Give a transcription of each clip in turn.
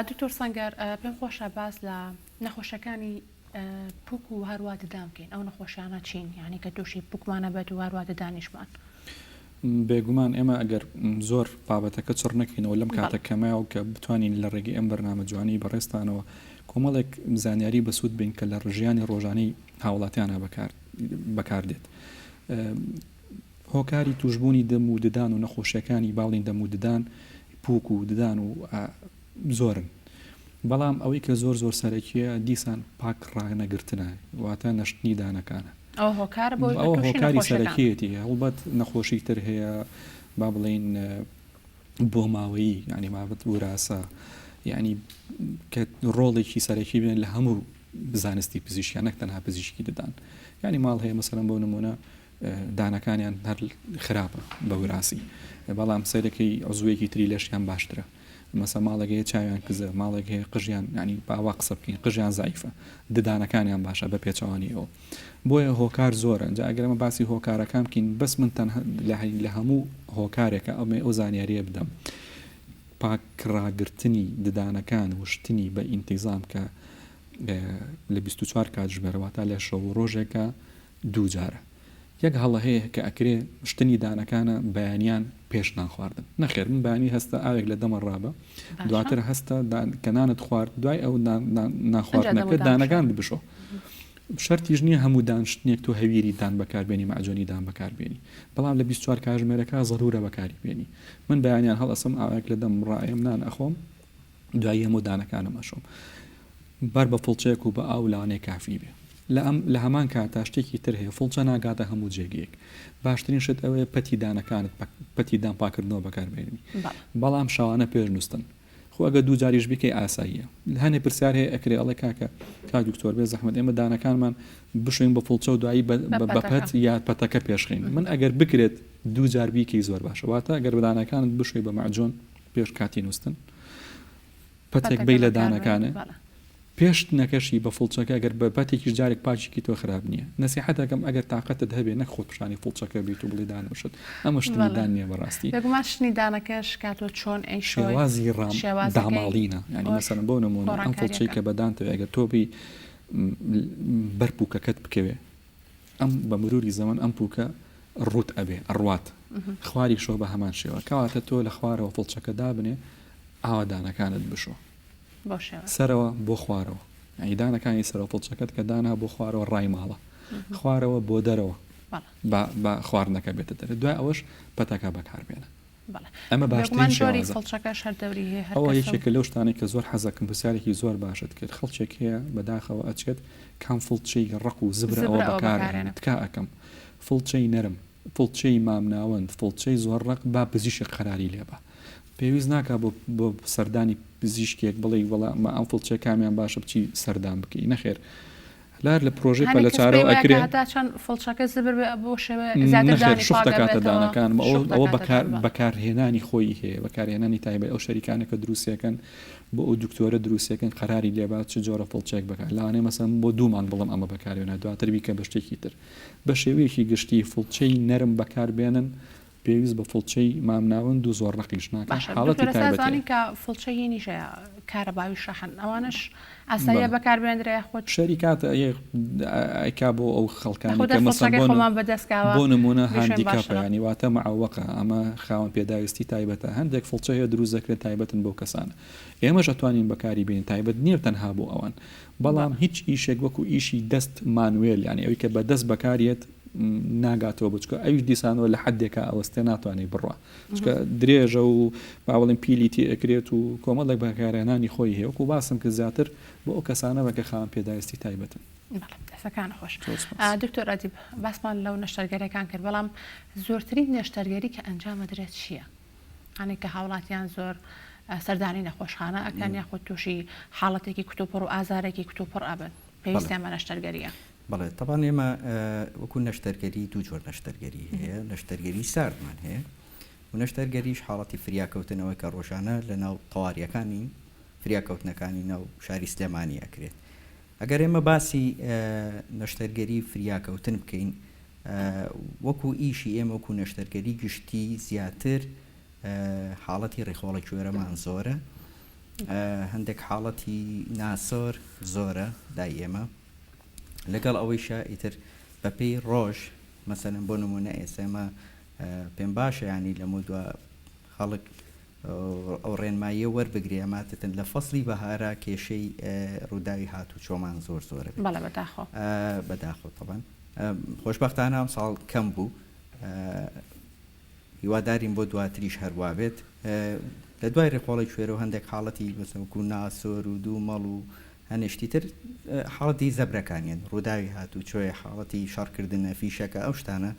دکتۆر سەنگەر پێم خۆشە باس لە نەخۆشەکانی پوک و هەروا ددان بکەین ئەو نەخۆشیانە چین یانی کە تووشی پوکمانە بێت و هەروا ددانیشمان؟ بێگومان ئێمە ئەگەر زۆر بابەتەکە چڕ نەکەینەوە لەم کاتە کەمە و کە بتوانین لە ڕێگەی ئەم بەرنامە جوانەی بەڕێزتانەوە کۆمەڵێک زانیاری بەسوود بین کە لە ژیانی ڕۆژانەی هاوڵاتیانە بەکار بەکار دێت. هۆکاری توشبوونی دەم و ددان و نەخۆشیەکانی باڵین دەم و ددان پوک و ددان و زۆرن بەڵام ئەوەی کە زۆر زۆر سەرەکیە دیسان پاک ڕانەگرتنە واتە نەشتنی دانەکانە. ئەوە هۆکارە بۆ ئەوە هۆکاری سەرەکیەتی هەڵبەت نەخۆشی تر هەیە با بڵێین بۆماوەیی یانی مابەت وراسە یانی کە ڕۆڵێکی سەرەکی بێن لە هەموو زانستی پزیشکیان نەک تەنها پزیشکی ددان یانی ماڵ هەیە مەسەلەن بۆ نمونە دانەکانیان هەر خراپە بە وراسی بەڵام سەیرەکەی عزوەیەکی تری لەشیان باشترە مەسە ماڵێک هەیە چاویان کزە ماڵێک هەیە قژیان ینی باوا قسە بکەین قژیان زایفە ددانەکانیان باشە بە پێچەوانی ئەوە بۆیە هۆکار زۆرە جا ئەگەر ئەمە باسی هۆکارەکان بکەین بەس من تەنها لە هەموو هۆکارێکە ئەمێ ئەو زانیاریە بدەم پاک ڕاگرتنی ددانەکان و شتنی بە ئینتیزام کە لە 24 کاتژمێر واتە لە شەو و ڕۆژێکە دوو جارە یەک هەڵە هەیە کە ئەکرێ شتنی دانەکانە بەیانیان پێش نان خواردن نەخێر من بەیانی هەستە ئاوێک لە دەمە ڕابە دواتر هەستە کە نانت خوارد دوای ئەو نان خواردنەکە دانەکانت بشۆ شەرتیش نییە هەموو دانشتنێک تۆ هەویری دان بەکاربێنی مەعجۆنی دان بەکاربێنی بەڵام لە 24 کاژمێرەکە زەرورە بەکاری بێنی من بەیانیان هەڵئەسم ئاوێک لە دەم ڕائەیەم نان ئەخۆم دوایی هەموو دانەکانم ئەشۆم بەر بە فڵچەیەک و بە ئاو لەوانەیە کافی بێ لە ئەم لە هەمان کاتا شتێکی تر هەیە فڵچە ناگاتە هەموو جێگەیەک باشترین شت ئەوەیە پەتی دانەکانت پەتی دان پاکردنەوە بەکاربێنی بەڵام شەوانە پێش نووستن خۆ ئەگەر دوو جاریش بیکەی ئاساییە هەنێ پرسیار هەیە ئەکرێ ئەڵێ کاکە کاک دکتۆر بێ زەحمەت ئێمە دانەکانمان بشۆین بە فڵچە و دوایی بە پەت یا پەتەکە پێشخین من ئەگەر بکرێت دوو جار بیکەی زۆر باشە واتە ئەگەر دانەکانت بشۆی بە مەعجۆن پێش کاتی نووستن پەتێک بەی لە دانەکانێ پێش شتنەکەشی بە فڵچەکە گەر بە پەتێکیش جارێک پاکیکی تۆ خراپ نییە نەسیحەتەکەم ئەگەر تاقەتت هەبێ نەک خۆت پیشانی فڵچەکە بیت و بڵێی دانە شت ئەمە شتنی دان نییە بەڕاستی. بێگومان شتنی دانەکەش کاتۆ چۆن ئەیشۆی شێوازی ڕام داماڵینە یانی مەسەلەن بۆ نموونە ئەم فڵچەی کە بە دانتەوە ئەگەر تۆ بی بەر پووکەکەت بکەوێ ئەم بە مروری زەمەن ئەم پووکە ڕووت ئەبێ ئەڕوات خواریشەوە بە هەمان شێوە کەواتە تۆ لە خوارەوە فڵچەکە دابنێ ئاوا دانەکانت بشۆ. سەرەوە بۆ خوارەوە یانی دانەکانی سەرەوە فڵچەکەت کە دانا بۆ خوارەوە ڕای ماڵە خوارەوە بۆ دەرەوە بە خواردنەکە بێتە دەرێ دوای ئەوەش پەتەکە بەکاربێنە ئەمە باشترین شێوازە ئەوە یەکێکە لەو شتانەی کە زۆر حەزەکەم پرسیارێکی زۆر باشت کرد خەڵکێک هەیە بەداخەوە ئەچێت کام فڵچەی ڕەق و زبرە ئەوە بەکارهێنێت تکا ئەکەم فڵچەی نەرم فڵچەی مامناوەند فڵچەی زۆر ڕەق با پزیشک قەراری لێبا پێویست ناکا بۆ بۆ سەردانی پزیشکێک بڵێی وەڵا ئەمە ئەم فڵچەیە کامیان باشە بچی سەردان بکەی نەخێر لار لە پرۆژەی هەنێک کەس پەلەچارەوە پێی وایە کە ئەکرێ هەتا چەند فڵچەکە زبر بێ بەو شێوەیە زیاتر نەخێر دانی شوخ پاک دەکاتە ئەبێتەوە دانەکان ئەوە شوخ ئەوە دەکاتە بەکار دان بەڵێ. بەکارهێنانی خۆی هەیە بەکارهێنانی تایبەت ئەو شەریکانە کە دروستیەکەن بۆ ئەو دکتۆرە دروستیەکەن قەراری لێبا چ جۆرە فڵچەیەک بەکار لەوانەیە مەسەلەن بۆ دوو مانگ بڵێم ئەمە بەکاربێنە دواتر بیکە بە شتێکی تر بە شێوەیەکی گشتی فڵچەی نەرم بەکاربێنن پێویست بە فڵچەی مامناوەند و زۆر ڕەقیش ناکات، باشە حاڵەتی دکتۆر ئێستا تایبەت زانین هەیە. کە فڵچەی هینیش هەیە کارەباوی شەحن ئەوانەش ئاساییە بەڵێ. بەکاربێندرێ یاخود. شەریکات ئەیکا بۆ ئەو خەڵکانەی یاخود کە هەر مەسەن فڵچەکەی بۆ خۆمان بەدەست کاوە بۆ نموونە بیشۆین هاندیکاپە باشترە. یانی واتە معەوەقە ئەمە خاوەن پێداویستی تایبەتە هەندێک فڵچە هەیە دروست دەکرێن تایبەتن بەو کەسانە ئێمەش ئەتوانین بەکاری بێنین تایبەت نییە تەنها بۆ ئەوان بەڵام بەڵێ. هیچ ئیشێک وەکو ئیشی دەست مانوێل یانی ئەوی کە بە دەست بەکاریەت ناگاتەوە بۆ چونکە ئەویش دیسانەوە لە حەدێکا ئەوەستێ ناتوانێت بڕوا چونکە درێژە و با بڵێن پیلی تێ ئەکرێت و کۆمەڵێک بەکارهێنانی خۆی هەیە وەکو باسم کرد زیاتر بۆ ئەو کەسانە بە کە خاوەن پێداویستی تایبەتن. بەڵێ دەستەکان خۆش. زۆر سوپاس. دکتۆر ئەدیب باسمان لەو نەشتەرگەریەکان کرد بەڵام زۆرترین نەشتەرگەری کە ئەنجام ئەدرێت چییە؟ هەنێک کە هاوڵاتیان زۆر سەردانی نەخۆشخانە ئەکەن یاخود تووشی حاڵەتێکی کتوپڕ و ئازارێکی کتوپڕ ئەبن پێویستیان بە نەشتەرگەریە. بەڵێ تەبان ئێمە وەکو نەشتەرگەری دوو جۆر نەشتەرگەری هەیە نەشتەرگەری ساردمان هەیە و نەشتەرگەریش حاڵەتی فریاکەوتنەوەی کە ڕۆژانە لە ناو تەواریەکانی فریاکەوتنەکانی ناو شاری سلێمانی ئەکرێت ئەگەر ئێمە باسی نەشتەرگەری فریاکەوتن بکەین وەکو ئیشی ئێمە وەکو نەشتەرگەری گشتی زیاتر حاڵەتی ڕیخۆڵە کوێرەمان زۆرە. هەندێک حاڵەتی ناسۆر زۆرە لای ئێمە لەگەڵ ئەوەیشا ئیتر بەپێی ڕۆژ مەسەلەن بۆ نمونە ئێستا ئێمە پێم باشە یانی لەمەودوا خەڵک ئەو ڕێنماییە وەربگرێ ئەماتتن لە فەسڵی بەهارا کێشەی ڕووداوی هاتوچۆمان زۆر زۆرە بێت. بەڵێ بەداخەوە. بەداخەوە تەبعەن خۆشبەختانە ئەمساڵ کەم بوو هیوادارین بۆ دواتریش هەر وابێت لە دوای ڕیخۆڵەی کوێرە و هەندێک حاڵەتی مەسەلەن وەکو ناسۆر و دوومەڵ و هەنێ شتی تر حاڵەتی زەبرەکانیان ڕووداوی هاتوچۆیە حاڵەتی شەڕکردنە فیشەکە ئەو شتانە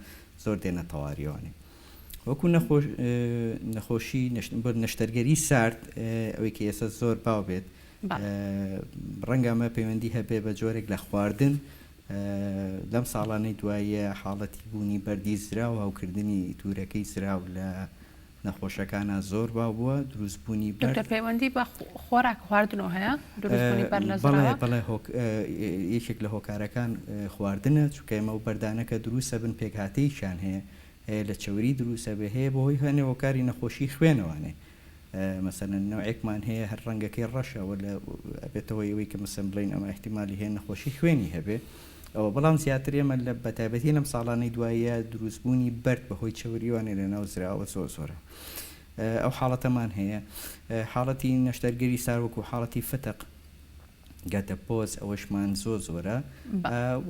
زۆر دێنە تەواریەوانێ وەکو نەخۆش نەخۆشی نەشتەرگەری سارد ئەوەی کە ئێستا زۆر باو بێت ڕەنگە ئەمە پەیوەندی هەبێ بە جۆرێک لە خواردن لەم ساڵانەی دواییە حاڵەتی بوونی بەردی زراو هەوکردنی تورەکەی زراو لە نەخۆشەکانا زۆر باو بووە، دروستبوونی بەرد. دکتۆر پەیوەندی بە خۆراک خواردنەوە هەیە دروستبوونی بەرد لە زراوە؟ بەڵێ بەڵێ یەکێک لە هۆکارەکان خواردنە، چونکە ئێمە ئەو بەردانە کە دروست ئەبن پێکهاتەیەکیان هەیە، هەیە لە چەوری دروست ئەبێ، هەیە بەهۆی هەنێ هۆکاری نەخۆشی خوێنەوانێ. مەسەلەن نەوعێکمان هەیە هەر ڕەنگەکەی ڕەشە وە لە ئەبێتە هۆی ئەوەی کە مەسەلەن بڵێین ئەمە ئیحتیمالی هەیە نەخۆشی خوێنی هەبێ ئەوە بەڵام زیاتر ئێمە لە بەتایبەتی لەم ساڵانەی دواییە دروستبوونی بەرد بەهۆی چەوریوانێ لە ناو زراوە زۆر زۆرە ئەو حاڵەتەمان هەیە حاڵەتی نەشتەرگەری سار وەکو حاڵەتی فتق گەتە پۆز ئەوەشمان زۆر زۆرە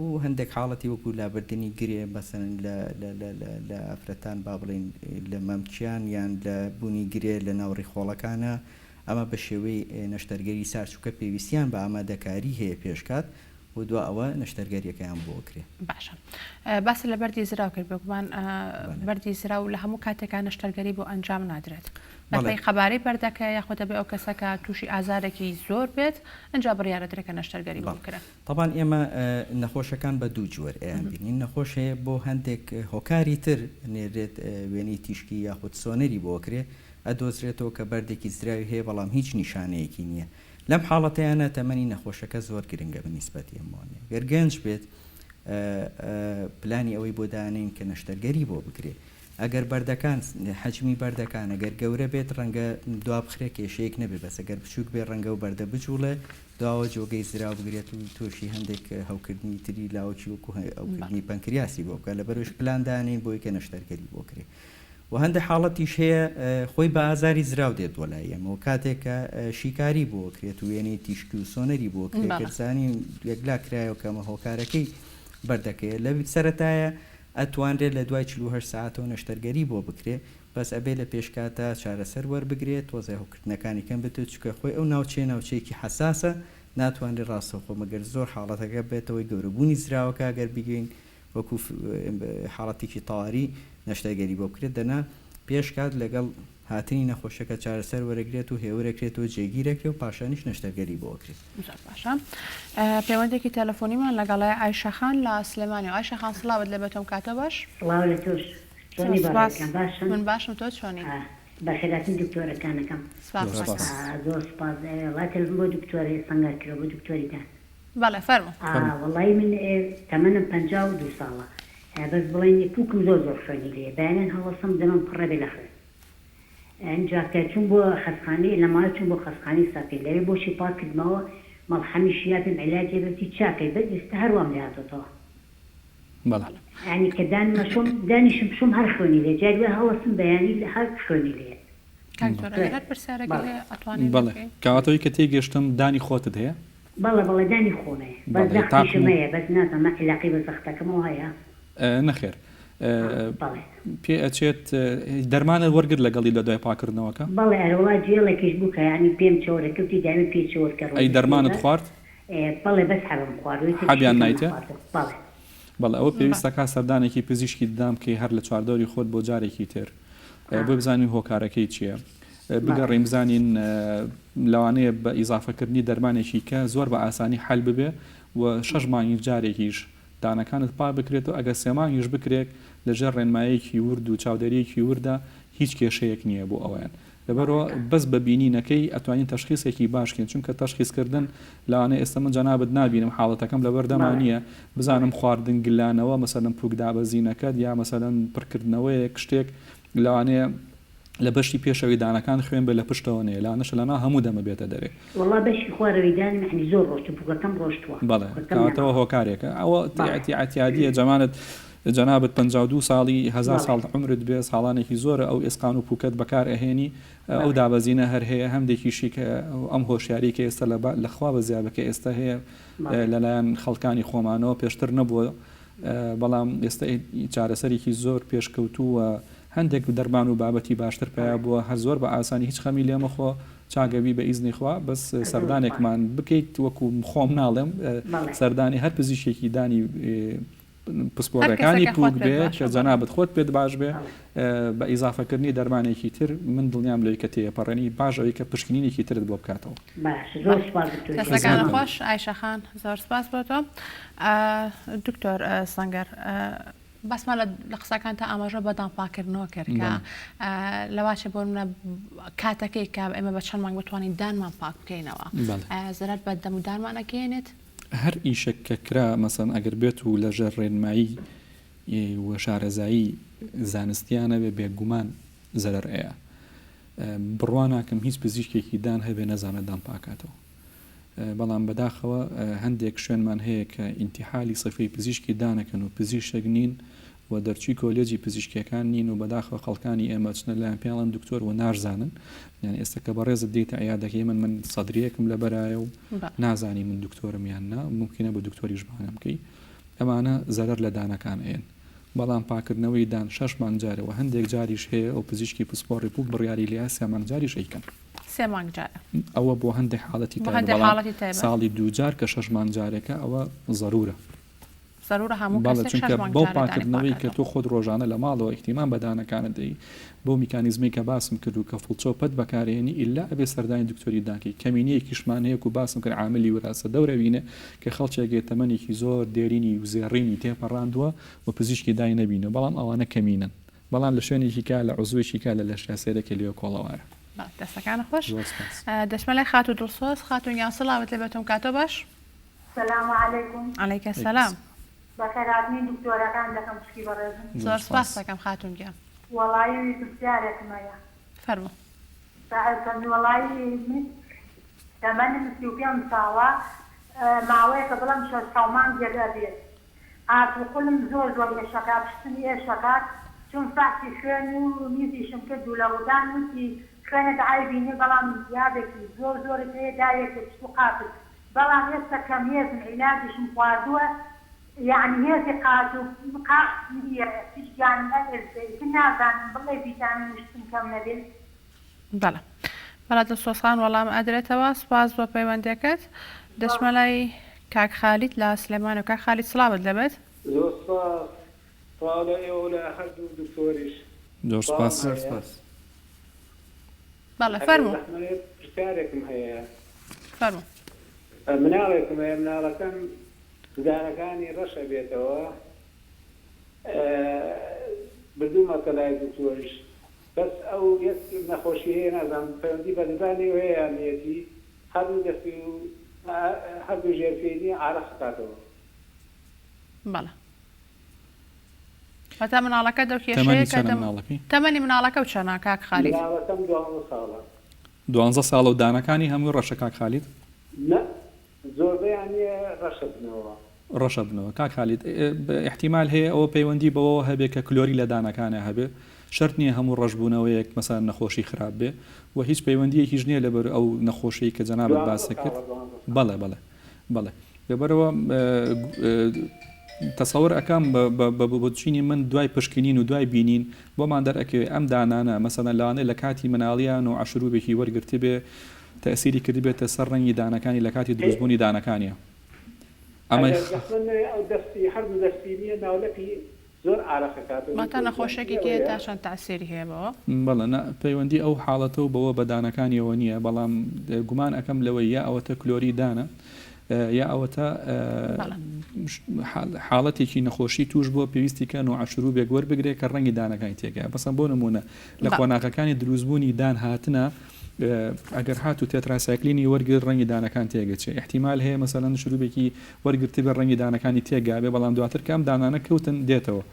و هەندێک حاڵەتی وەکو لابردنی گرێ مەسەلەن لە لە لە لە لە ئافرەتان با بڵێین لە مەمکیان یان لە بوونی گرێ لە ناو ڕیخۆڵەکانە ئەمە بە شێوەی نەشتەرگەری سارد چونکە پێویستیان بە ئامادەکاری هەیە پێش کات و دوا ئەوە نەشتەرگەریەکەیان بۆ ئەکرێ. باشە باست لە بەردی زراو کرد بێگومان بەردی زراو لە هەموو کاتێکا نەشتەرگەری بۆ ئەنجام نادرێت بەپێی قەبارەی بەردەکە یاخود دەبێ ئەو کەسە کە تووشی ئازارێکی زۆر بێت ئەنجا بڕیارە درێ کە نەشتەرگەری بۆ بکرێ. تەبان ئێمە نەخۆشەکان بە دوو جۆر ئەیان بینین نەخۆش هەیە بۆ هەندێک هۆکاری تر نێرێت وێنەی تیشکی یاخود سۆنەری بۆ ئەکرێ ئەدۆزرێتەوە کە بەردێکی زراوی هەیە بەڵام هیچ نیشانەیەکی نییە لەم حاڵەتەیانە تەمەنی نەخۆشەکە زۆر گرنگە بە نیسبەتی ئەمەوانەیە گەر گەنج بێت پلانی ئەوەی بۆ دانێین کە نەشتەرگەری بۆ بکرێ ئەگەر بەردەکان حەجمی بەردەکان ئەگەر گەورە بێت ڕەنگە دوابخرێ کێشەیەک نەبێ بەس ئەگەر بچووک بێ ڕەنگە و بەردە بجوڵێ دواوە جۆگەی زراو بگرێت و تۆشی هەندێک هەوکردنی تری لاوەکی وەکو هەوکردنی پەنکریاسی بۆ بکات لەبەرئەوەش پلان دانێین بۆی کە نەشتەرگەری بۆ کرێ و هەندێک حاڵەتیش هەیە خۆی بە ئازاری زراو دێت بۆ لای ئێمە و کاتێک کە شیکاری بۆ کرێت و وێنەی تیشکی و سۆنەری بۆ کرێت کە زانین یەکلا کرایەوە کە ئەمە هۆکارەکەی بەردەکەیە لە سەرەتایە ئەتوانرێت لە دوای 48 سەعاتەوە نەشتەرگەری بۆ بکرێ بەس ئەبێ لە پێشکاتا چارەسەر وەربگرێت تۆزێ هەوکردنەکانی کەم بێتەوە چونکە خۆی ئەو ناوچەیە ناوچەیەکی حەساسە ناتوانرێت ڕاستەوخۆ مەگەر زۆر حاڵەتەکە بێتەوەی گەورەبوونی زراوەکە گەر بگەین وەکو حاڵەتێکی تەواری نەشتەرگەری بۆ بکرێت دەنا پێش کات لەگەڵ هاتنی نەخۆشەکە چارەسەر وەرەگرێت و هێورەکرێتەوە جێگیرەکرێ و پاشانیش نەشتەرگەری بۆ ئەکرێت. زۆر باشە پەیوەندێکی تەلەفۆنیمان لەگەڵای ئایشە خان لە سلێمانی ئایشە خان سڵاوت لێبێت ئەم کاتە باش. سڵاو لە تۆش چۆنی سپاس بەڕێزگیان باشن؟ من باشم تۆ چۆنی؟ بەخێرهاتنی دکتۆرەکانەکەم. سپاس زۆر سپاس. زۆر سپاس وەڵا تەلەفۆن بۆ دکتۆر سەنگەر کرا بۆ دکتۆری دان. بەڵێ فەرموو. ئا وەڵایی من تەمەنم 52 ساڵە بەس بڵێن پوکم زۆر زۆر خوێنی لێیە بەیانیان هەڵەسم دەمم پڕەبێ لە خوێن ئینجا کە چوم بۆ خەسخانەی لە ماڵێ چوم بۆ خەسخانەی سەقین لەوێ بۆشی پاک کردمەوە مەڵحەمیشی یا پێم عیلاجی بەسی چاکەی بەس ئیستا هەر وام لێ هاتۆتەوە. بەڵێ. یانی کە دانم ئەشۆم دانیشم بشۆم هەر خوێنی لێ جاری وایە هەڵەسم بەیانی هەر خوێنی لێیە. کاک دکتۆر ئەگەر هەر پرسیارێک بەڵێ. هەیە ئەتوانین بەڵێ بکەین. کەواتە ئەوەی کە تێگەشتم دانی خۆتت هەیە؟ بەڵێ بەڵێ دانی خۆم هەیە بەس بەڵێ زەختیشم تاقم و هەیە بەس نازانم عیلاقەی بە زەختەکەمەوە هەیە؟ نەخێر بەڵێ. پێ ئەچێت دەرمانت وەرگرت لەگەڵی لە دوای پاکردنەوەکە؟ بەڵێ ئەرەوەڵا جێڵێکیش بوو کە یانی پێم چەورە کەوتی دایمە پێی چەور کە ئەی ڕۆژی دەرمانت سێ جار خوارد؟ بەڵێ بەس حەبم خواردوە ئیتر حەبیان شتێکم نایتێ؟ نەخواردوە بەڵێ. بەڵێ ئەوە پێویست دەکات سەردانێکی پزیشکی ددان بکەی هەر لە چواردەوری خۆت بۆ جارێکی تر بۆ بزانین هۆکارەکەی چییە بگەڕین بزانین لەوانەیە بە ئیزافەکردنی دەرمانێکی کە زۆر بە ئاسانی حەل ببێ و شەش مانگیش جارێکیش دانەکانت پاک بکرێتەوە ئەگەر سێ مانگیش بکرێت لەژێر ڕێنمایەکی ورد و چاودێریەکی وردا هیچ کێشەیەک نییە بۆ ئەویان لەبەرئەوە بەس بە بینینەکەی ئەتوانین تەشخیسێکی باش کەین چونکە تەشخیس کردن لەوانەیە ئێستا من جەنابت نابینم حاڵەتەکەم لەبەردەما نییە بزانم خواردن گلانەوە مەسەلەن پوک دابەزینەکەت یا مەسەلەن پرکردنەوەیەک شتێک لەوانەیە. لە بەشی پێشەوەی دانەکان خوێن بێ لە پشتەوە نەیە لەوانەشە لەناو هەموو دەمە بێتە دەرێ. وەڵا بەشی خوارەوەی دانم یەعنی زۆر ڕۆشتوە پوکەکەم ڕۆشتوە بەڵێ پوکەکەم کەواتەوە نەماوە. هۆکارێکە ئەوە بەڵێ. ئیعتیادیە جەمانت جەنابت 52 ساڵی هەزار بەڵێ. ساڵ عومرت بێ ساڵانێکی زۆرە ئەو ئێسقان و پوکەت بەکار ئەهێنی ئەو بەڵێ. دابەزینە هەر هەیە هەندێکیشی کە ئەم هۆشیاری کە ئێستا لە لە خوا بەزیابە کە ئێستا هەیە بەڵێ. لەلایەن خەڵکانی خۆمانەوە پێشتر نەبووە بەڵام ئێستا چارەسەرێکی زۆر پێشکەوتوو و هەندێک دەرمان و بابەتی باشتر پەیا بووە هەر زۆر بە ئاسانی هیچ خەمی لێ مەخۆ چاک ئەبی بە ئیزنی خوا بەس سەردانێکمان بکەیت وەکو خۆم ناڵێم سەردانی هەر پزیشکێکی دانی پسپۆڕەکانی پوک بێ کە جەنابت خۆت پێت باش بێ بە ئیزافەکردنی دەرمانێکی تر من دڵنیام لەوەی کە تێپەڕێنی باش ئەوەی کە پشکنینێکی ترت بۆ بکاتەوە. باش زۆر سوپاس دکتۆر گیان. دەستەکانت خۆش ئایشە خان زۆر سوپاس بۆ تۆ دکتۆر سەنگەر باسمان لە قسەکانتا ئاماژە بە دان پاکردنەوە کرد کە لەواچێ بۆ منە کاتەکەی کە ئێمە بە چەند مانگ بتوانین دانمان پاک بکەینەوە زەرەر بە دەم و دانمان ئەگەیەنێت؟ هەر ئیشێک کە کرا مەسەن ئەگەر بێت و لەژێر ڕێنمایی و شارەزایی زانستیانە بێ بێگومان زەرەر ئەیا بڕوا ناکەم هیچ پزیشکێکی دان هەبێ نەزانێت دان پاکاتەوە بەڵام بەداخەوە هەندێک شوێنمان هەیە کە ئینتیحالی سیفەی پزیشکی دانەکەن و پزیشک نین و دەرچووی کۆلێجی پزیشکیەکان نین و بەداخەوە خەڵکانی ئێمە ئەچنە لایان پێیان ئەڵێن دکتۆر و ناشزانن یانی ئێستا کە بەڕێزت دێیتە عیادەکەی من من سەدریەکم لەبەرایە و نازانی من دکتۆرم یان نا مومکینە بە دکتۆریش بانگم کەی ئەمانە زەرەر لە دانەکان ئەیەن بەڵام پاکردنەوەی دان شەش مانگ جارێ و هەندێک جاریش هەیە ئەو پزیشکی پسپۆڕی پوک بڕیاری لێیە سێ مانگ جاریش ئەیکەن. سێ مانگ جارێ. ئەوە بۆ هەندێک حاڵەتی بۆ تایبەت هەندێک بەڵام حاڵەتی تایبەت. ساڵی دووجار کە شەش مانگ جارێکە ئەوە زەرورە. زەرورە هەموو بەڵێ کەسێک شەش چونکە مانگ بەو جارێ دانی پاکردنەوەی کە پاکاتەوە. تۆ خۆت ڕۆژانە لە ماڵەوە ئیهتیمام بە دانەکانت دەی بەو میکانیزمەی کە باسم کرد و کە فڵچە و پەت بەکارئەهێنی ئیلا ئەبێ سەردانی دکتۆری دان کەی کەمینەیەکیشمان هەیە وەکو باسم کرد عاملی وراثە دەور ئەبینێ کە خەڵکێک هەیە تەمەنێکی زۆر دێرینی و زێڕینی تێپەڕاندووە و پزیشکی دانی نەبینیوە بەڵام ئەوانە کەمینەن بەڵام لە شوێنێکی کا لە عوزوێکی کا لە لەشیا سەیرەکەی لەوێ کۆڵەوارە. بەڵێ دەستەکانت خۆش. زۆر سپاس. دەچمە لای خاتوو دڵسۆز خاتوون گیان سڵاوت لێ بێت تۆم کاتۆ باش. سلام علیکم. علیک سلام. بەخێرهاتنی دکتۆرەکان دەکەم خوشکی بەڕێزم. زۆر سپاست دەکەم خاتوون گیان. وەڵایی پرسیارێکم هەیە. فەرموو. وەڵایی من تەمەنم 35 ساڵە ماوەیەکە بڵێم شەش حەو مانگێک ئەبێت قاچ و قولم زۆر زۆر ئێشەکا پشتم ئێشەکات چوم فەحسی خوێن و میزیشم کرد و لە ڕوودان وتی خوێنت عەیبی نیە بەڵام التهابێکی زۆر زۆرت هەیە داوێتە پشت و قاچت بەڵام ئێستا کەم هێزم عیلاجیشم خواردووە یەعنی هێزی قاچ و قاچ نیە هیچ گیانم ئەلەرزێ ئیتر نازانم بڵێ ڤیتامین و شتم کەم نەبێ. بەڵێ بەڵێ دڵسۆز خان وەڵام ئەدرێتەوە سوپاس بۆ پەیوەندیەکەت دەچمە لای کاک خالید لە سلێمانی کاک خالید سڵاوت لێبێت. زۆر سوپاس سڵاو لە ئێوە و لە هەردوو دکتۆریش. زۆر سوپاس. سڵاوم زۆر هەیە. سوپاس. بەڵێ ئەگەر فەرموو. زەحمەت پرسیارێکم هەیە. فەرموو. مناڵێکم هەیە مناڵەکەم ددانەکانی ڕەش ئەبێتەوە بردوومەتە لای دکتۆریش بەس ئەو یەک نەخۆشی هەیە نازانم پەیوەندی بە ددانیەوە هەیە یان نیەتی هەردوو دەستی و هەردوو ژێر پێی نیە عارەق ئەکاتەوە. بەڵێ واتە مناڵەکە دەو کێشەیە تەمەنی کە چەنە دەم مناڵەکەی؟ تەمەنی مناڵەکەو چەنە کاک خالید؟ مناڵەکەم دوانزە ساڵە. دوانزە ساڵە و دانەکانی هەمووی ڕەشە کاک خالید؟ نا زۆربەیان نیە ڕەشە بنەوە. ڕەشە بنەوە کاک خالید ئیحتیمال هەیە ئەوە پەیوەندی بەوەوە هەبێ کە کلۆری لە دانەکانا هەبێ شەرت نیە هەموو ڕەش بوونەوەیەک مەسەلەن نەخۆشی خراپ بێ وە هیچ پەیوەندیەکیش نیە لەبەر ئەو نەخۆشیەی کە جەنابت دوانزە باست کرد ساڵە دوانزە ساڵ. بەڵێ بەڵێ بەڵێ لەبەرئەوە تەسەور ئەکەم بە بۆچینی من دوای پشکنین و دوای بینین بۆمان دەرئەکەوێ ئەم دانانە مەسەلەن لەوانەیە لە کاتی مناڵیان و عەشروبێکی وەرگرتبێ تەئسیری کردبێتە سەر ڕەنگی دانەکانی لە کاتی دروستبوونی دانەکانیا ئەمە ئەگەر زەحمەت نەبێ ئەو دەستی هەردوو دەستی نیە ناولەپی زۆر ئارەق ئەکاتەوە واتا دکتۆر گیان نەخۆشێکی چی کێ ئەوەیە؟ تا چەند تەئسیری هەیە بەوە؟ بەڵێ نا پەیوەندی ئەو حاڵەتە و بەوە بە دانەکانیەوە نیە بەڵام گومان ئەکەم لەوەی یا ئەوەتە کلۆری دانە یا ئەوەتا بەڵێ. حاڵەتێکی نەخۆشی توش بووە پێویستی کە نوعە شروبێک وەربگرێ کە ڕەنگی دانەکانی تێکەیە بەسەن بۆ نمونە لە بەڵێ. قۆناغەکانی دروستبوونی دان هاتنە ئەگەر هاتوو تێتراسایکلینی وەرگرت ڕەنگی دانەکان تێگەچێ ئیحتیمال هەیە مەسەلەن شروبێکی وەرگرتبێ ڕەنگی دانەکانی تێکگابێ بەڵام دواتر کە ئەم دانانە کەوتن دێتەوە.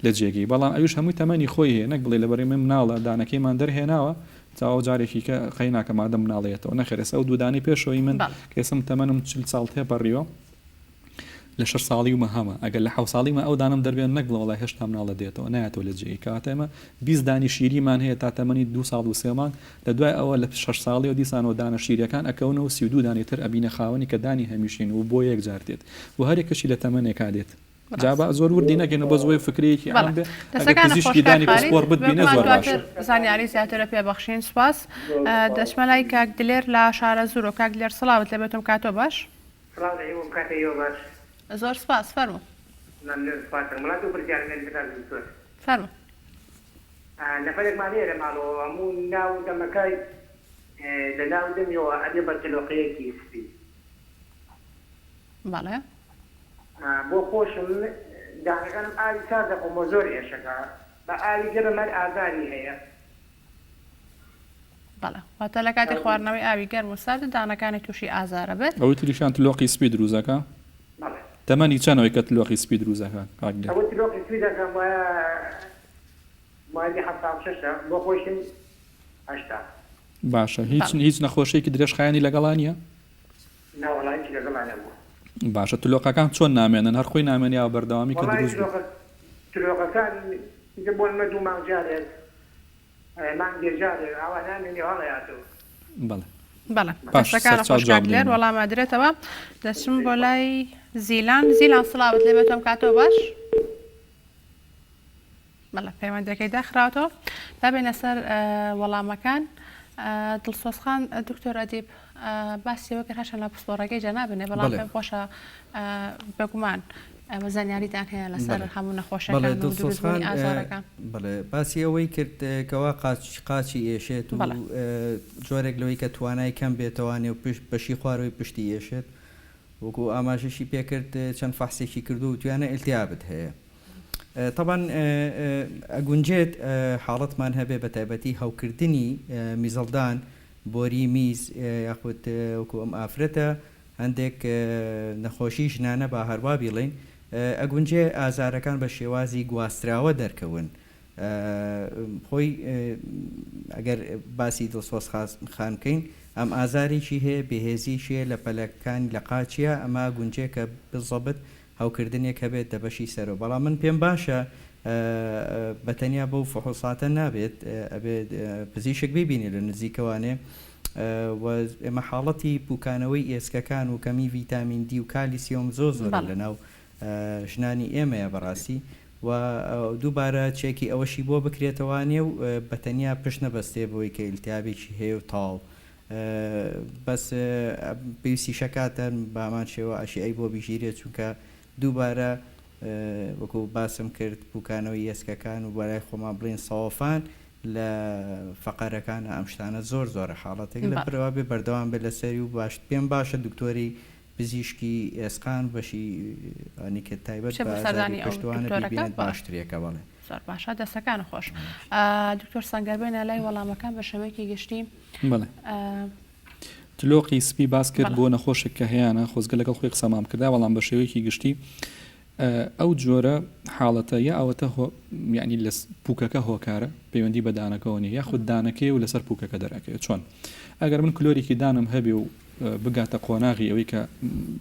لە جێگەی بەڵام ئەویش هەمووی تەمەنی خۆی هەیە نەک بڵێ لەبەرئەوەی من مناڵە دانەکەیمان دەرهێناوە تا ئەو جارێکی کە قەیناکە مادەم مناڵەیەتەوە نەخێر ئێستا ئەو دوودانەی پێشەوەی من بەڵێ. کە ئێستا من تەمەنم 40 ساڵ تێپەڕیوە لە شەش ساڵیومە هەمە ئەگەر لە حەوت ساڵیمە ئەو دانەم دەربێن نەک بڵێ وەڵای هێشتا مناڵە دێتەوە نایەتەوە لە جێگەی کەواتە ئێمە 20 دانی شیریمان هەیە تا تەمەنی دوو ساڵ و سێ مانگ لە دوای ئەوە لە شەش ساڵیەوە دیسانەوە دانە شیریەکان ئەکەونەوە 32 دانی تر ئەبینە خاوەنی کە دانی هەمیشین و بۆ یەک جار دێت و هەریەکەشی لە تەمەنێکا دێت جا با ڕاست. زۆر وردی نەکەین و بەس وەی فکرەیەکی بەڵێ عام بێ ئەگەر دەستەکانت خۆش پزیشکی کاک دانی خالید پسپۆڕ بتبینێ بێگومان زۆر باشە. دواتر زانیاری زیاترە پێ بەخشین سوپاس زۆر سوپاس. دەچمە لای کاک دلێر لە شارەزوورۆ کاک دلێر سڵاوت لێبێت و کاتۆ باش. سڵاو لە ئێوەم کاتە ئێوە باش. زۆر سپاس فەرموو. مەمنون سپاس دەکەم وەڵا دوو پرسیارم هەیە لە کاک دکتۆر. فەرموو. نەفەرێکمان هەیە لە ماڵەوە هەموو ناو دەمەکەی لە ناو دەمیەوە ئەبێ بە تلۆقەیەکی سپی. بەڵێ. بۆ خۆشم دانەکانم ئاوی سارد دەخۆمەوە زۆر ئێشەکا بە ئاوی گەرم هەر ئازاری هەیە. بەڵێ واتە لە کاتی خواردنەوەی ئاوی گەرم و سارد دانەکانی تووشی ئازارە بێت. ئەوەی تریشیان تلۆقی سپی دروست ئەکا؟ بەڵێ. تەمەنی چەند ئەوەی کە تلۆقی سپی دروست ئەکا کاک دلێر؟ ئەوەی تلۆقی سپی دەکا وایە مالی 76 ە بۆ خۆیشم 80. باشە هیچ بەڵێ. هیچ نەخۆشیەکی درێژخایەنی لەگەڵا نیە؟ نا وەڵا هیچی لەگەڵا نەبووە. باشە تلۆقەکان چۆن نامێنن هەر خۆی نامێنێ یا بەردەوامی کە وەڵای دروست بوو؟ تلۆقە تلۆقەکان ئیتر بۆ نمونە دوو مانگ جارێک مانگێ جارێ ئاوا نامێنێ هەڵەیاتەوە. بەڵێ بەڵێ باش دەستەکانت سەرچاو خۆش جواب کاک دلێر دەینەوە. وەڵام ئەدرێتەوە دەچم بۆ لای زیلان زیلان سڵاوت لێ بێت ئەم کاتەوە باش بەڵێ پەیوەندەکەی داخراوەتەوە با بێینە سەر وەڵامەکان دڵسۆز خان دکتۆر ئەدیب باسی ئەوە کرد هەرچەند لە پسپۆڕەکەی جەنابنێ بەڵام بەڵێ. پێم خۆشە بێگومان ئێوە زانیاریتان هەیە لەسەر بەڵێ. هەموو بەڵێ نەخۆشیەکان و دڵسۆز دروستبوونی خان ئازارەکان. بەڵێ باسی ئەوەی کرد کەوا قاچ قاچی ئێشێت و بەڵێ. جۆرێک لەوەی کە توانای کەم بێتەوانێ و پشت بەشی خوارەوەی پشتی ئێشێت وەکو ئاماژەشی پێکرد چەند فەحسێکی کردووە وتویانە ئیلتیابت هەیە تەبعەن ئەگونجێت حاڵەتمان هەبێ بە تایبەتی هەوکردنی میزەڵدان بۆری میز یاخود وەکو ئەم ئافرەتە هەندێک نەخۆشی ژنانە با هەروا بیڵێین ئەگونجێ ئازارەکان بە شێوازی گواستراوە دەرکەون خۆی ئەگەر باسی دڵسۆز خان بکەین ئەم ئازارێکی هەیە بێهێزیی هەیە لە پەلەکانی لە قاچیە ئەمە ئەگونجێ کە بزەبت هەوکردنێک هەبێت لە بەشی سەرەوە بەڵام من پێم باشە بە تەنیا بەو فحوساتە نابێت ئەبێت پزیشک بیبینێ لە نزیکەوانێ و ئێمە حاڵەتی پوکانەوەی ئێسکەکان و کەمی ڤیتامین دی و کالیسیۆم زۆر زۆرە لە ناو ژنانی ئێمەیە بەڕاستی و دووبارە چێکی ئەوەشی بۆ بکرێتەوانێ و بە تەنیا پشت نەبەستێ بەوەی کە ئیلتیابێکی هەیە و تەواو بەس پێویستیشە کاتە بە هەمان شێوە ئەشیعەی بۆ بگیرێت چونکە دووبارە وەکو باسم کرد پوکانەوەی ئێسکەکان و بەلای خۆمان بڵێین سەوەفان لە فەقەرەکانە ئەم شتانە زۆر زۆرە حاڵەتێک لە بروا بێ بەردەوام بێت لەسەری و باش پێم باشە دکتۆری پزیشکی ئێسقان بەشی ئەنی کە تایبەت بچێ بە بۆ ئازاری سەردانی ئەو پشتوانە دکتۆرەکە بیبینێت بەڵێ. باشترێکە بەڵێ. زۆر باشە دەستەکانت خۆش دکتۆر سەنگەر بێنە لای وەڵامەکان بە شێوەیەکی گشتی بەڵێ تلۆقی سپی باس کرد بۆ نەخۆشێک کە هەیانە خۆزگە لەگەڵ خۆی قسەمان کردا بەڵام بە شێوەیەکی گشتی ئەو جۆرە حاڵەتە یا ئەوەتە یعنی لە پوکەکە هۆکارە پەیوەندی بە دانەکەەوە نیە یاخود دانەکەی و لەسەر پوکەکە دەرەکەوێت چۆن ئەگەر من کلۆریکی دانم هەبێ و بگاتە قۆناغی ئەوەی کە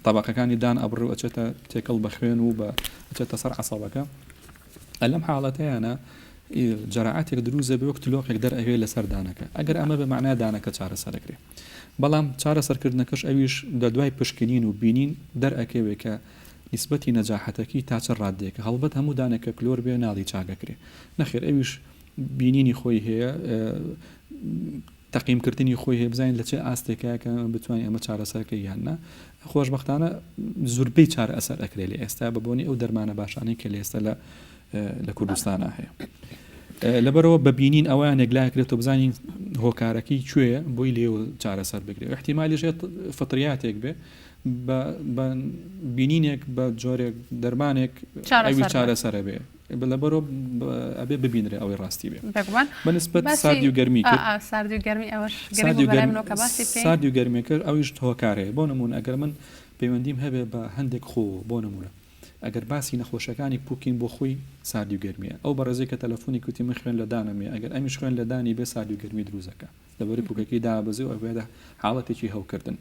تەبەقەکانی دان ئەبڕێ و ئەچێتە تێکەڵ بە خوێن و بە ئەچێتە سەر عەسەبەکە لەم حاڵەتەیانە جەراعەتێک دروست دەبێ وەک تلۆقێک دەرئەوێ لەسەر دانەکە ئەگەر ئەمە بە معنای دانەکە چارەسەرەکرێ بەڵام چارەسەرکردنەکەش ئەویش لە دوای پشکنین و بینین دەرئەکەوێ کە نیسبەتی نەجاحەتەکەی تا چ ڕاددەیەکە هەڵبەت هەموو دانێک کە کلۆر بێ ناڵی چاکەکرێ نەخێر ئەویش بینینی خۆی هەیە تەقیم کردنی خۆی هەیە بزانین لە چ ئاستێکایە کە بتوانین ئەمە چارەسەر کەین یان نا خۆشبەختانە زوربەی چارەسەر ئەکرێ لە ئێستا بە بۆنی ئەو دەرمانە باشانەی کە لە ئێستا لە لە کوردستانە هەیە لەبەرەوە بە بینین ئەویان یەکلاکرێت و بزانین هۆکارەکەی کوێیە بۆی لێ چارەسەر بگرێت احتیمالیش هەیە فطریاتێک بێ بە بینینێک بە جۆرێک دەرمانێک ئەوی چارەسەرە بێ لەبەرەوە ئەبێ ببینرێ ئەوەی ڕاستی بێ بێگومان بە نسبەت باسی ساردی و گەرمی ئا کرد ئا ساردی و گەرمی ئەوەش گرنگ ساردی بوو و بەلای گەرمی منەوە کە باسی بکەین. ساردی و گەرمیەکە ئەویش هۆکارەیە بۆ نموونە ئەگەر من پەیوەندیم هەبێ بە هەندێک خۆوە بۆ نموونە. ئەگەر باسی نەخۆشیەکانی پوکین بۆ خۆی ساردی و گەرمیە ئەو بەڕێزەی کە تەلەفۆنی کوتی من خوێن لە دانم هەیە ئەگەر ئەمیش خوێن لە دانی بێ ساردی و گەرمی دروست ئەکا لەبەری پوکەکەی دابەزێ و ئەبێتە حاڵەتێکی هەوکردن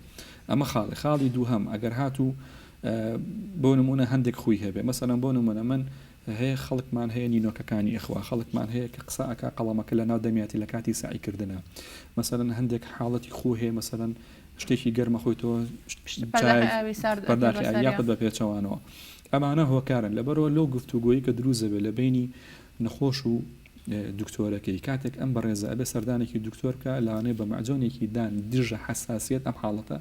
ئەمە خاڵی خاڵی دووهەم ئەگەر هاتوو بۆ نمونە هەندێک خوی هەبێ مەسەلەن بۆ نمونە من هەیە خەڵکمان هەیە نینۆکەکانی ئەخوا خەڵکمان هەیە کە قسە ئەکا قەڵەمەکە لە ناو دەمیاتی لە کاتی سەعی کردنا مەسەلەن هەندێک حاڵەتی خوو هەیە مەسەلەن شتێکی گەرمە خۆی تۆ پەرداخی ئاوی یاخود بە پێچەوانەوە ئەمانە هۆکارن لەبەرەوە لەو گفتوگۆی کە دروست دەبێت لە بینی نەخۆش و دکتۆرەکەی کاتێک ئەم بەڕێزە ئەبێ سەردانێکی دکتۆر بکە لەوانەیە بە مەعجۆنێکی دان دژە حساسیت ئەم حاڵەتە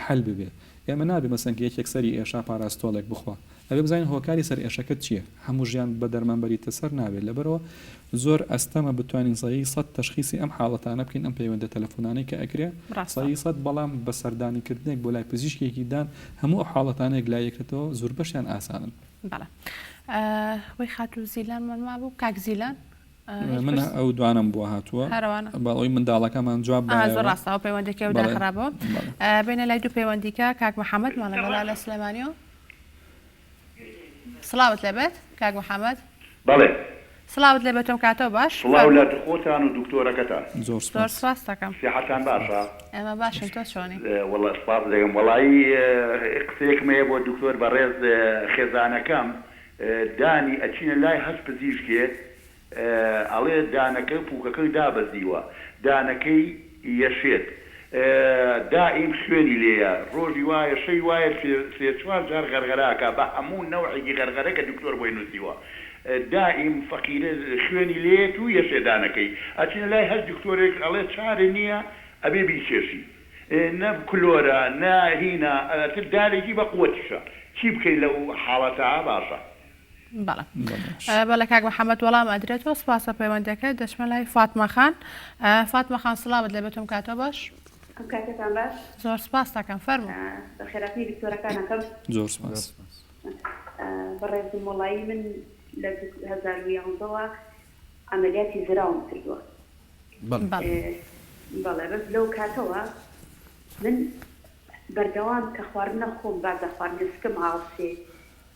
حل ببێت ئێمە نابێ مەسەن کە یەکێک سەری ئێشا پاراستۆڵێک بخوا ئەبێ بزانین هۆکاری سەر ئێشەکەت چیە هەموو ژیان بە دەرمان بەریتە سەر نابێت لەبەرئەوە زۆر ئەستەمە بتوانین سەی سەت تەشخیسی ئەم حاڵەتانە بکەین ئەم پەیوەندە تەلەفۆنانەی کە ئەکرێ ڕاستە. سەی سەت بەڵام بە سەردانی کردنێک بۆ لای پزیشکێکی دان هەموو ئەو حاڵەتانە یەکلایی ئەکرێتەوە زوربەشیان ئاسانن. بەڵێ وەی خاتوو زیلانمان مابوو کاک زیلان هیچ من پرس ئەو دوانەم بۆ هاتووە هەرەوانە بەڵێ ئەوی منداڵەکەمان جواب ئا زۆر بایەوە ڕاستە ئەو پەیوەندەکەی ئەو بەڵێ داخرابەوە بەڵێ بێنە لای دوو پەیوەندیکە کاک محەمەد ماڵەگەڵا لە سلێمانیەوە. سڵاوت لێبێت کاک محمد. بەڵێ. سڵاوت لێبێت تۆم کاتەوە باش سڵاو لە فەرموو. خۆتان و دکتۆرەکەتان. زۆر زۆر سپاس. سپاست دەکەم. سیحەتان باشە؟ ئێمە باشین تۆ چۆنی؟ وەڵا سپاس دەکەم وەڵایی قسەیەکم هەیە بۆ دکتۆر بەڕێز خێزانەکەم دانی ئەچینە لای هەر پزیشکێک ئەڵێ دانەکە پوکەکەی دابەزیوە دانەکەی یەشێت دائیم خوێنی لێیە ڕۆژی وایە شەوی وایە سێ چوار جار غەرغەرە ئەکا بە هەموو نەوعێکی غەرغەرە کە دکتۆر بۆی نوسیوە دائیم فەقیرە خوێنی لێیەت و یەشێ دانەکەی ئەچینە لای هەر دکتۆرێک ئەڵێ چارە نیە ئەبێ بیکێشی نە کلۆرە نە هینە ئەتر دارێکی بە قوەتیشە چی بکەین لەو حاڵەتە باشە. بەڵێ بەڵێ کاک محەممەد وەڵام ئەدرێتەوە سپاسە پەیوەندەکە دەچمە لای فاتمە خان فاتمە خان سڵاوت لێ بێتم کاتەوە باش ئەم کاتەتان باش زۆر سپاس دەکەم فەرموو بەخێراتنی دکتۆرەکان ئەکەم زۆر سپاس بەڕێزم وەڵایی من لە 2011ەوە عەمەلیاتی زراوم کردووە بەڵێ بەس لەو کاتەوە من بەردەوام کە خواردنە خۆم بازە خواردنە سکم ئاوسێ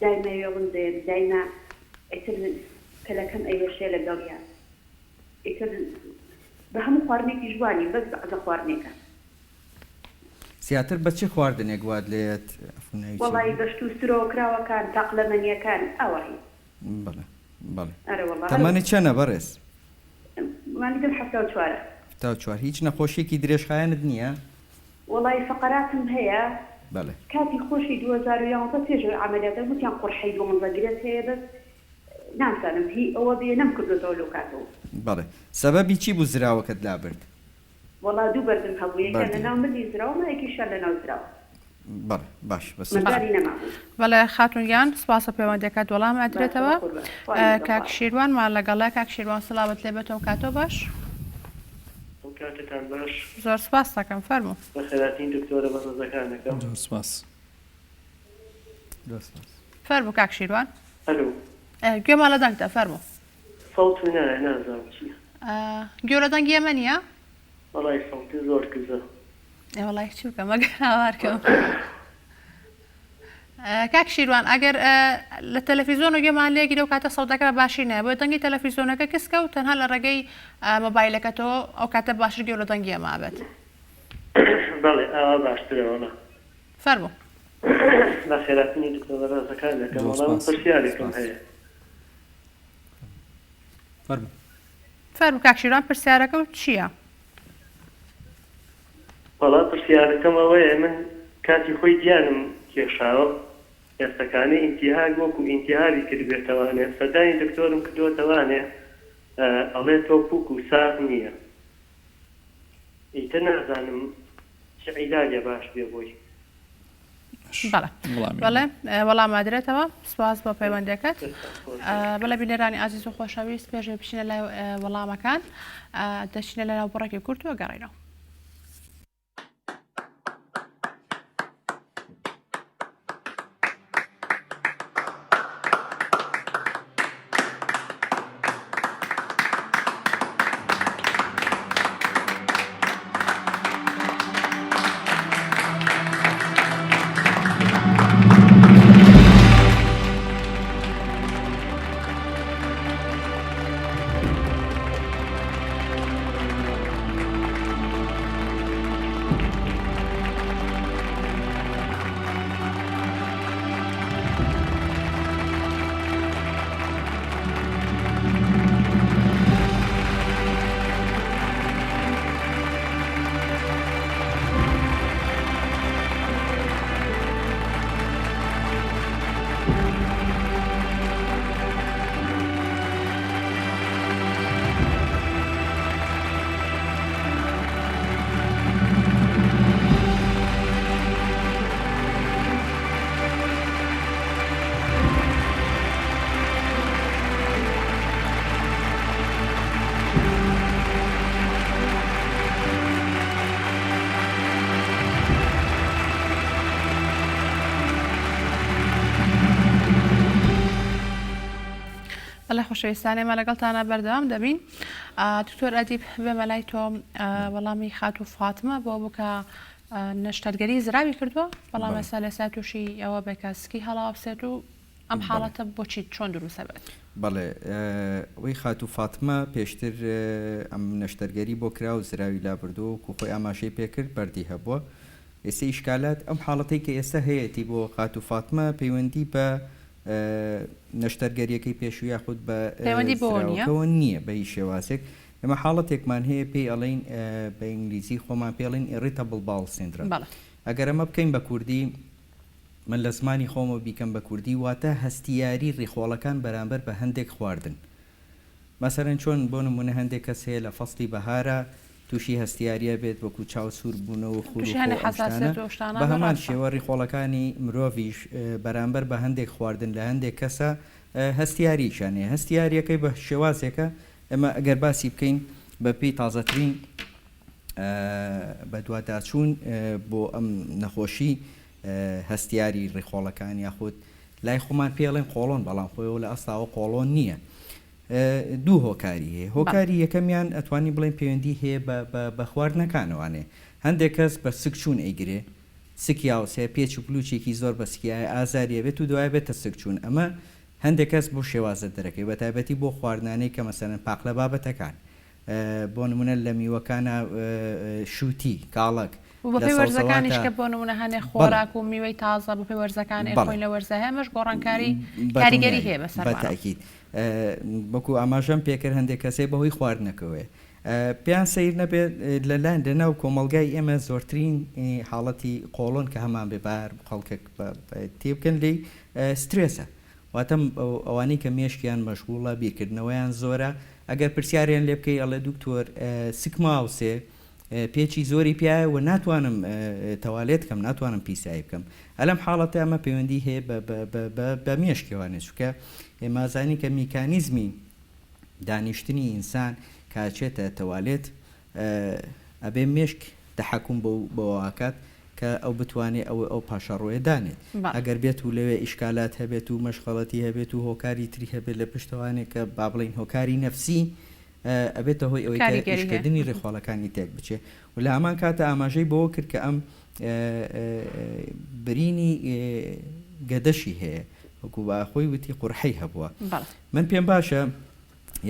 دایمە وێڵم دەیەم دایمە ئیتر کەلەکەم ئەیەشێ لەگەڵیا ئیتر بە هەموو خواردنێکیش وا نیم بەس بەعزە خواردنێکە. زیاتر بە چ خواردنێک وات لێیەت عەفو ناوی چی وەڵایی بوو؟ بە شت و سرۆ کراوەکان تاقلەمەنیەکان ئاوایی. بەڵێ بەڵێ ئەرەوەڵا هەر تەمەنت چەنە بەڕێز؟ مالیدم 74 ە. 74 هیچ نەخۆشیەکی درێژخایەنت نیە؟ وەڵایی فەقەراتم هەیە بەڵێ. کاتی خۆشی 2011 پێش ئەوەی عەمەلیاتەکەم وتیان قوڕحەی دوانزە گرێت هەیە بەس نازانم هی ئەوە بێ نەمکردۆتەوە لەو کاتەوە. بەڵێ سەبەبی چی بوو زراوەکەت لابرد؟ وەڵا دوو بەردم هەبوو یەکیان بەردی لەناو هەبوو. ملی زراوما یەکیشیان لەناو زراوە. بەڵێ باش بەس مەجالی نەمابوو. بەڵێ خاتوون گیان سپاس پەیوەندیەکەت وەڵام باشە ئەدرێتەوە بەقوربان خوا لەگەڵ کاک خوا. شیروانمان لەگەڵە کاک شیروان سڵاوت لێ بێت و کاتۆ باش. ئەو کاتەتان باش. زۆر سپاست دەکەم فەرموو. بەخێرهاتنی دکتۆرە بەڕێزەکان دەکەم. زۆر سپاس. زۆر سپاس. فەرموو کاک شیروان. ئەلو. گوێمان لە دەنگتە فەرموو. سەوت نایە نازانم چیە. گوێ لە دەنگی ئێمە نییە؟ وەڵای سەوتی زۆر کزە. ئێ وەڵای چی بکەم ئەگەر هاوار کەم. کاک شیروان ئەگەر لە تەلەفیزۆن و گوێمان لێگیرێ و کاتە سەوتەکە بە باشی نایە بۆیە دەنگی تەلەفیزۆنەکە کسکە و تەنها لە ڕێگەی مۆبایلەکەتەوە ئەو کاتە باشتر گوێ لە دەنگی ئێمە ئەبێت. بەڵێ ئاوا باشترە وەڵا. فەرموو. بەخێرهاتنی دکتۆر بەڕێزەکان دەکەم زۆر وەڵا من سپاس پرسیارێکم سپاس. هەیە. فەرموو. فەرموو کاک شیروان پرسیارەکە و چییە؟ وەڵا پرسیارەکەم ئەوەیە من کاتی خۆی گیانم کێشاوە ئێستەکانێ ئینتیهاک وەکو ئینتیهابی کردبێتەوانێ سەردانی دکتۆرم کردوەتەوانێ ئەڵێ تۆ پوک و ساغ نیە ئیتر نازانم چ عیلاجە باش بێ بۆی. بەڵێ بەڵێ وەڵام ئەدرێتەوە سپاس بۆ پەیوەندەکەت بەڵێ بینەرانی ئازیز و خۆشەویست پێشێ بچینە لای وەڵامەکان دەچینە لە ناو بڕێکی کورت و گەڕینەوە. بەڵێ خۆشەویستان ئێمە لەگەڵتانە بەردەوام دەبین. دکتۆر ئەدیب بێمە لای تۆ وەڵامی خاتوو فاتمە بۆ بوو کە نەشتەرگەری زراوی کردووە بەڵام ئێستا لەسا تووشی ئەوە بێ کە سکی هەڵاوسێت و ئەم حاڵەتە بۆچی چۆن دروستە بێت؟ بەڵێ ئەوەی خاتوو فاتمە پێشتر ئەم نەشتەرگەری بۆ کرا و زراوی لابردووە وەکو خۆی ئاماژەی پێکرد بەردی هەبووە ئێستا ئیشکالات ئەم حاڵەتەی کە ئێستا هەیەتی بۆ خاتوو فاتمە پەیوەندی بە نەشتەرگەریەکەی پێشوو یاخود بە پەیوەندی بەوە نییە؟ زراوەکەوە نییە بە هیچ شێوازێک ئێمە حاڵەتێکمان هەیە پێی ئەڵێین بە ئینگلیزی خۆمان پێی ئەڵێین Irritable Bowel Syndrome بەڵێ. ئەگەر ئەمە بکەین بە کوردی من لە زمانی خۆمەوە بیکەم بە کوردی واتە هەستیاری ڕیخۆڵەکان بەرامبەر بە هەندێک خواردن مەسەلەن چۆن بۆ نموونە هەندێک کەس هەیە لە فەسڵی بەهارا تووشی هەستیاری ئەبێت وەکو چاو سوور بوونەوە و خور و تووشی خۆ هەنێ ئەم شتانە حەساسیەت و ئەو شتانە بە بێ هەمان ڕاستە. شێوە ڕیخۆڵەکانی مرۆڤیش بەرامبەر بە هەندێک خواردن لە هەندێک کەسا هەستیارییەکیان هەیە هەستیارییەکەی بە شێوازێکە ئێمە ئەگەر باسی بکەین بە پێی تازەترین بەدواداچوون بۆ ئەم نەخۆشی هەستیاری ڕیخۆڵەکان یاخود لای خۆمان پێی ئەڵێن قۆڵۆن بەڵام خۆی لە ئەسڵاوە قۆڵۆن نییە دوو هۆکاری هەیە هۆکاری یەکەمیان ئەتوانین بڵێن پەیوەندی هەیە بە خواردنەکانەوانێ هەندێک کەس بە سکچوون ئەیگرێ سکی ئاوسێ پێچ و پلوچێکی زۆر بە سکیایە ئازاری ئەبێت و دوای بێتە سکچوون ئەمە هەندێک کەس بۆ شێوازە دەرەکەی بە تایبەتی بۆ خواردنانەی کە مەسەلەن پاقلە بابەتەکان بۆ نمونە لە میوەکانا شوتی، کاڵەک، و لە بەپێی وەرزەکانیش سەوزەواتە کە بۆ نمونە هەنێ بەڵێ خۆراک و میوەی تازە بەپێی وەرزەکان بەڵێ ئەیخۆین لە وەرزە هەیە ئەمەش گۆڕانکاری بە کاریگەری دڵنیایی هەیە بە بەسەرمانەوە. تەئکید وەکو ئاماژەم پێکرد هەندێک کەس هەیە بەهۆی خواردنەکەوەیە پێیان سەیر نەبێت لە لای لەناو کۆمەڵگای ئێمە زۆرترین حاڵەتی قۆڵۆن کە هەمان بێ با هەر خەڵکێک تێبگەن لێی سترێسە واتە ئەوانەی کە مێشکیان مەشغوڵە بیرکردنەوەیان زۆرە ئەگەر پرسیاریان لێ بکەی ئەڵێ دکتۆر سکم ئاوسێ پێچی زۆری پیایە و ناتوانم تەوالێت کەم ناتوانم پیسایی بکەم ئەلەم حاڵەتە ئەمە پەیوەندی هەیە بە مێشکەوانێ چونکە ئێمە زانین کە میکانیزمی دانیشتنی ئینسان کە ئەچێتە تەوالێت ئەبێ مێشک تەحەکوم بەو بەوە ئەکات کە ئەو بتوانێ ئەو ئەو پاشەڕۆیە دانێت بەڵێ. ئەگەر بێت و لەوێ ئیشکالات هەبێت و مەشغەڵەتی هەبێت و هۆکاری تری هەبێت لە پشتەوانێ کە با بڵێین هۆکاری نەفسی ئەبێتە هۆی ئەوەی کە کاریگەری هەیە. ئیشکردنی ڕیخۆڵەکانی تێک بچێ و لە هەمان کاتا ئاماژەی بەوە کرد کە ئەم برینی گەدەشی هەیە وەکو بە خۆی وتی قورحەی هەبووە بەڵێ. من پێم باشە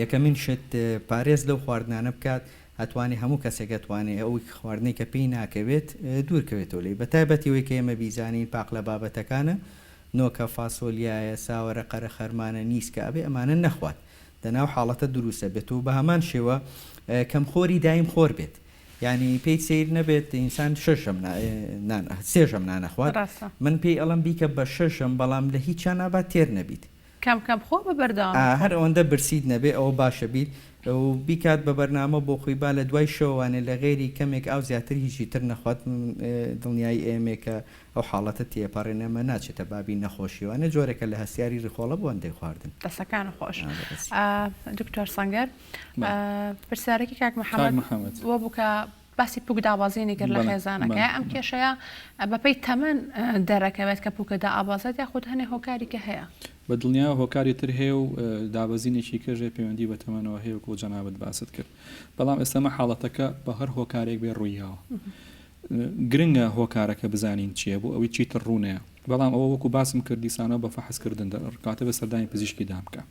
یەکەمین شت پارێز لەو خواردنانە بکات ئەتوانێ هەموو کەسێک ئەتوانێ ئەو خواردنەی کە پێی ناکەوێت دوور کەوێتەوە لێی بەتایبەتی ئەوەی کە ئێمە بیزانین پاقلە بابەتەکانە نۆکە فاسۆلیایە ساوەرە قەرەخەرمانە نیسکە ئەبێ ئەمانە نەخوات دەنا ئەو حاڵەتە دروست ئەبێت و بەهەمان شێوە کەم خۆری دایم خۆر بێت یانی پێی سەیر نەبێت ئینسان شەش ژەم نان سێ ژەم نان ئەخوات ڕاستە. من پێی ئەڵێم بیکە بە شەش ژەم بەڵام لە هیچیان نابا تێر نەبیت. کەم کەم بخۆ بە بەردەوامی بخۆ. هەر ئەوەندە برسیت نەبێ ئەوە باشە بیت و بیکات بە بەرنامە بۆ خۆی با لە دوای شەوانێ لە غەیری کەمێک ئاو زیاتر هیچی تر نەخوات دڵنیایی ئێمێ کە ئەو حاڵەتە تێپەڕێنێ ئەمە ناچێتە بابی نەخۆشیەوە نە جۆرێکە لە هەستیاری ڕیخۆڵە بۆ هەندێک خواردن. دەستەکانت خۆش دکتۆر سەنگەر پرسیارێکی کاک محەمەد بۆ بوو کە باسی پوک دابەزینی کرد لە خێزانەکە ئەم کێشەیە بەپێی تەمەن دەرەکەوێت کە پوکە دائابازێت یاخود هەنێ هۆکاری کە هەیە؟ بە دڵنیایەوە هۆکاری تر هەیە و دابەزینێکی کەژێ پەیوەندی بە تەمەنەوە هەیە وەکو جەنابت باست کرد بەڵام ئێستا مە حاڵەتەکە بە هەر هۆکارێک بێ ڕوویاوە گرنگە هۆکارەکە بزانین چییە بۆ ئەوەی چیتر ڕوونەیە بەڵام ئەوە وەکو باسم کرد دیسانەوە بە فەحسکردن دەڕکاتە بە سەردانی پزیشکی دان بکە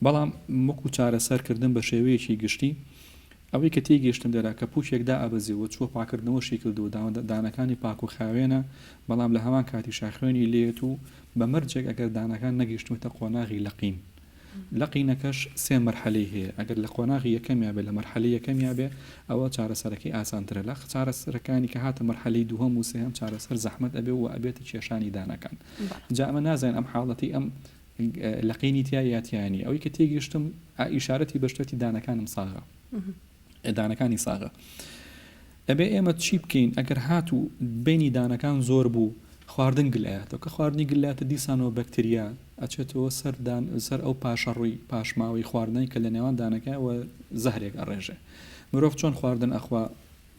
بەڵام وەکو چارەسەر کردن بە شێوەیەکی گشتی ئەوەی کە تێیگەیشتم لێرە کە پووکێک دائەبەزێ و چووە پاکردنەوەشی کرد و دانەکانی پاک و خاوێنە، بەڵام لە هەمان کاتیشا خوێنی لێیەت و بە مەرجێک ئەگەر دانەکان نەگەیشتووەتە قۆناغی لەقین. لەقینەکەش سێ مەرحەلەی هەیە، ئەگەر لە قۆناغی یەکەمیا بێ لە مەرحەلەی یەکەمیا بێ ئەوە چارەسەرەکەی ئاسانترە، لە چارەسەرەکانی کە هاتە مەرحەلەی دووهەم و سێهەم چارەسەر زەحمەت ئەبێ و ئەبێتە کێشانی دانەکان. جا ئەمە نازانین ئەم حاڵەتی ئەم لەقینی تیایە یا تیا نیە ئەوەی کە تێگەیشتم ئیشارەتی بە شتێتی دانەکانم ساغە دانەکانی ساغە ئەبێ ئێمە چی بکەین ئەگەر هاتوو بینی دانەکان زۆر بوو خواردن گلایەتەوە کە خواردنی گلاتە دیسانەوە بەکتریا ئەچێتەوە سەر دان سەر ئەو پاشەڕووی پاشماوەی خواردنەی کە لە نێوان دانەکە و زەهرێک ئەڕێژێ مرۆڤ چۆن خواردن ئەخوا؟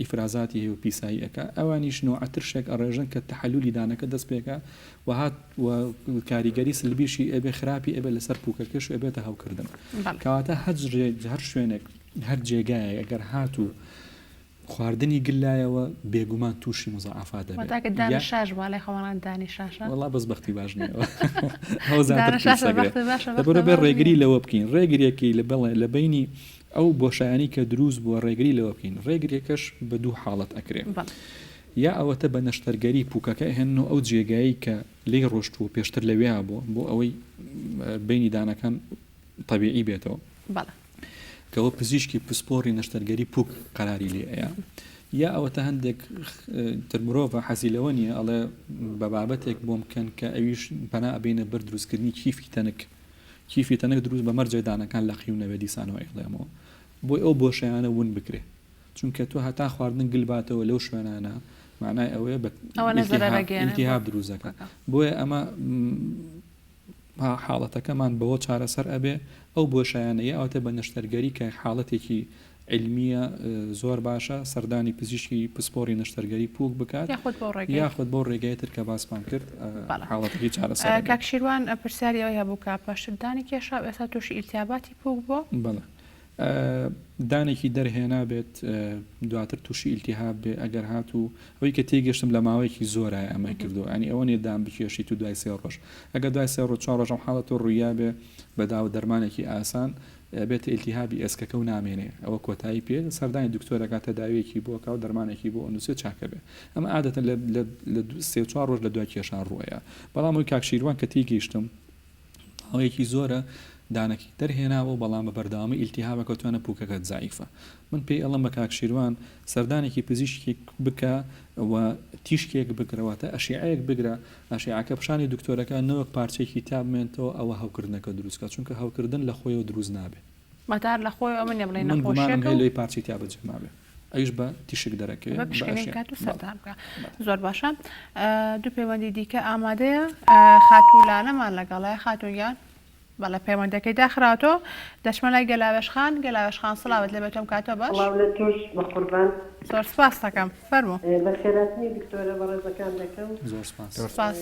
ئیفرازاتی هەیە و پیسایی ئەکا ئەوانیش نوعە ترشێک ئەڕێژن کە تەحەلولی دانەکە دەست پێکا و هات و کاریگەری سلبیشی ئەبێ خراپی ئەبێ لەسەر پوکەکەش و ئەبێتە هەوکردن کەواتە هەر هەر شوێنێک هەر جێگایەک ئەگەر هاتوو خواردنی گلایەوە بێگومان تووشی مزاعفات دەبێت. واتاکە دانە شاش بووە لای خۆمانان دانی شاشە. وەڵا بەس بەختی باش نییە ئەوە زیاتر پیسەگرێ. لەبەرئەوە بێ ڕێگری لەوە بکەین ڕێگریەکەی لە بەڵێ لە بەینی ئەو بۆشایانەی کە دروست بووە ڕێگری لەوە بکەین ڕێگریەکەش بە دوو حاڵەت ئەکرێ یا ئەوەتە بە نەشتەرگەری پوکەکە ئەهێنن و ئەو جێگایەی کە لێی ڕۆشتووە پێشتر لەوێیا بووە بۆ ئەوەی بەینی دانەکان تەبیعی بێتەوە کەەوە پزیشکی پسپۆڕی نەشتەرگەری پوک قەراری لێ ئەیا یا ئەوەتە هەندێک تر مرۆڤە حەزی لەوە نییە ئەڵێ بە بابەتێک بۆم بکەن کە ئەویش پەنا ئەبینە بەر دروستکردنی کیفی تەنک کیفی تەنک دروست بە مەرجێ دانەکان لە قیو نەبێ دیسانەوە ئەیڵێمەوە بۆی ئەو بۆشایانە ون بکرێ چونکە تۆ هەتا خواردن گل باتەوە لەو شوێنانە معنای ئەوەیە بە ئیلتیهاب دروست دەکات بۆیە ئەمە حاڵەتەکەمان بەوە چارەسەر ئەبێ ئەو بۆشایانە یا ئەوەتە بە نەشتەرگەری کە حاڵەتێکی عیلمیە زۆر باشە سەردانی پزیشکی پسپۆری نەشتەرگەری پوک بکات یاخود بەو ڕێگەیە یاخود بەو ڕێگەیە تر کە باسمان کرد بەڵێ حاڵەتەکەی چارەسەر ئەبێ. کاک شیروان پرسیاری ئەوەی هەبوو کە پاشتر دانی کێشا و ئێستا تووشی ئیلتیاباتی پوک بووە. بەڵێ دانێکی دەرهێنابێت دواتر تووشی ئیلتیهاب بێ ئەگەر هاتوو ئەوەی کە تێگەشتم لە ماوەیەکی زۆرایە ئەمەی کردووە یانی ئەوە نیە دان بکێشیت و دوای سێ ڕۆژ ئەگەر دوای سێ ڕۆژ چوار ڕۆژ ئەم حاڵەتە ڕوویابێ بە داو دەرمانێکی ئاسان ئەبێتە ئیلتیهابی ئێسکەکە و نامێنێ ئەوە کۆتایی پێ سەردانی دکتۆرەکە تەداویەکی بۆ کا و دەرمانێکی بۆ ئەنووسێ چاکە بێ ئەمە عادەتەن لە لە لە سێ چوار ڕۆژ لە دوای کێشان ڕووەیە بەڵام ئەوی کاک شیروان کە تێگەیشتم ماوەیەکی زۆرە دانەکەی دەرهێناوە بەڵام بە بەردەوامی ئیلتیهابە کەوتوانە پوکەکەت زەعیفە من پێی ئەڵێم بە کاک شیروان سەردانێکی پزیشکێک بکە و تیشکێک بگرە واتە ئەشیعەیەک بگرە ئەشیعەکە پیشانی دکتۆرەکە نەوەک پارچەیەکی تا بمێنتەوە ئەوە هەوکردنەکە دروست کە چونکە هەوکردن لە خۆیەوە دروست نابێ. واتە هەر لە خۆیەوە ئەمە نیە بڵێی من گومانم نەخۆشیەکە هەیە و. لەوەی پارچەی تیا بەجێ مابێ ئەویش بە تیشک دەرەکەوێ بە بە پشکنین ئەشیعە بکات و بەڵێ سەردان بکا بەڵێ. زۆر باشە دوو پەیوەندی دیکە ئامادەیە خاتوو لانەمان لەگەڵە خاتوو گیان بەڵێ پەیوەندەکەی داخراوەتەوە دەچمە لای گەلاوێژ خان گەلاوێژ خان سڵاوت لێبێت تۆم کاتۆ باش. سڵاو لە تۆش بەقوربان. زۆر سپاست دەکەم فەرموو. بەخێراتنی دکتۆرە بەڕێزەکان دەکەم. زۆر سپاس. سپاس.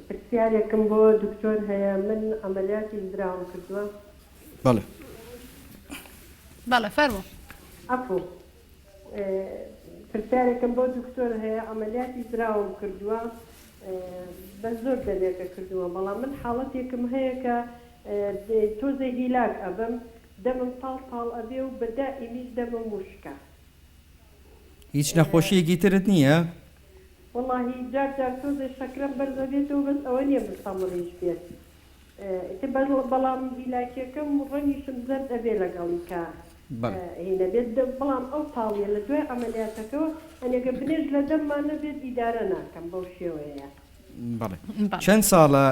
پرسیارێکم بۆ دکتۆر هەیە من عەمەلیاتی زراوم کردووە. بەڵێ. بەڵێ فەرموو. عەفو پرسیارێکم بۆ دکتۆر هەیە عەمەلیاتی زراوم کردووە بەس زۆر دەمێکە کردووە بەڵام من حاڵەتێکم هەیە کە تۆزێ هیلاک ئەبم دەمم تاڵ تاڵ ئەبێ و بە دائیمیش دەمم وشکە. هیچ نەخۆشیەکی ترت نییە؟ وەڵاهی جار جار تۆزێ شەکرەم بەرز ئەبێتەوە بەس ئەوە نییە مستەمڕیش بێت ئیتر بەس بەڵام هیلاکیەکەم ڕەنگیشم زەرد ئەبێ لەگەڵی کە بەڵێ. هینە بێت بەڵام ئەو تاڵیە لە دوای عەمەلیاتەکەوە ئەنی گەر بنێشت لە دەمما نەبێت ئیدارە ناکەم بەو شێوەیە. بەڵێ چەند ساڵە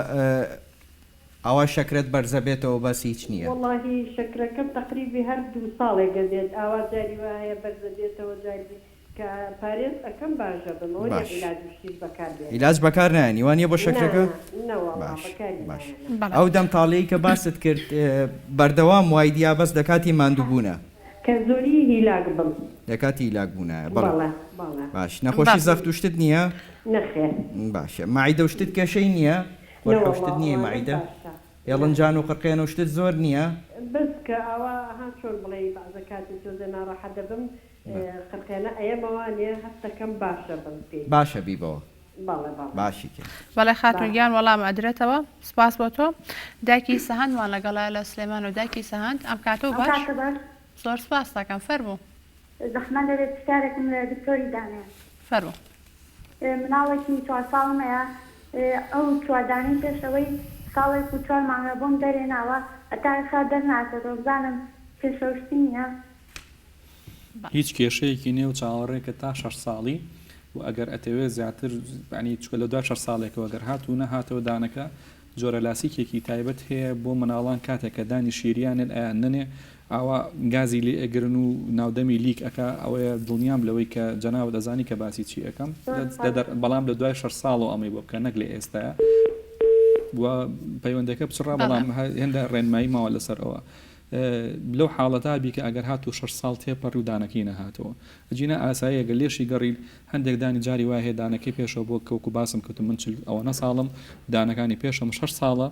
ئاوا شەکرەت بەرزەبێتەوە بەس هیچ نییە؟ وەڵاهی شەکرەکەم تەقریبی هەر دوو ساڵێک ئەبێت ئاوا جاری وا هەیە بەرزەبێتەوە جاری کە پارێز ئەکەم باش ئەبم ئەوە نیە باش عیلاج و شتیش بەکار بێنم. عیلاج بەکار نایەنی وانیە بۆ نا شەکرەکە؟ نا نەوەڵا باش بەکاری باش نایەنم. بەڵێ. ئەو دەم تاڵیەی کە باست کرد بەردەوام وای دیا بەس لە کاتی ماندووبوونە؟ کە زۆری هیلاک بم. لە کاتی هیلاک بوونایە بەڵێ. بەڵێ بەڵێ. باش نەخۆشی بەڵێ. زەخت و شتت نیە؟ نەخێر. باشە مەعیدە و شتت کێشەی نیە؟ قورحە و نەوەڵا شتت نیە ئەوانەم مەعیدە؟ باشە. هێڵنجان و قرقێنە و شتت زۆر نیە؟ بەس کە ئاوا ها چۆن بڵێی بەعزە کاتی تۆزێ ناڕەحەت دەبم قرقێنە ئەیەمەوانێ هەستەکەم باشە بم پێی. باشە بیبەوە. بەڵێ بەڵێ. باشی کەی. بەڵێ خاتوون باش. گیان وەڵام ئەدرێتەوە سپاس بۆ تۆ دایکی سەهەندمان لەگەڵە لە سلێمان و دایکی سەهەند ئەم کاتەو ئەم باش کاتە باش. زۆر سپاست ئەکەم فەرموو. زەحمەت نەبێت پرسیارێکم لە دکتۆری دانەیە. فەرموو. مناڵێکی چوار ساڵم هەیە ئەو چوار دانەی پێش ئەوەی ساڵێک و چوار مانگە بۆم دەرهێناوە هەتا ئێستا دەرناچێتەوە بزانم کێشەو شتی نیە. هیچ کێشەیەکی نیە و چاوەڕێکە تا شەش ساڵی و ئەگەر ئەتەوێ زیاتر یانی چونکە لە دوای شەش ساڵێکەوە گەر هاتوو نەهاتەوە دانەکە جۆرە لاسیکێکی تایبەت هەیە بۆ مناڵان کاتێک کە دانی شیریانن ئەیان نەنێ ئاوا گازی لێ ئەگرن و ناودەمی لیک ئەکا ئەوەیە دڵنیام لەوەی کە جەنابت ئەزانی کە باسی چی ئەکەم بەڵام لە دوای شەش ساڵەوە ئەمەی بۆ بکە نەک لە ئێستایا و پەیوەندەکە پچڕا بەڵام هێندە ڕێنمایی ماوە لەسەر ئەوە. لەو حاڵەتا بی کە ئەگەر هاتوو شەش ساڵ تێپەڕی و دانەکەی نەهاتەوە ئەگینا ئاساییە گەر لێشی گەڕی هەندێک دانی جاری وای هەیە دانەکەی پێشەوە بۆ کە وەکو باسم کردم من 40 ئەوەنە ساڵم دانەکانی پێشم شەش ساڵە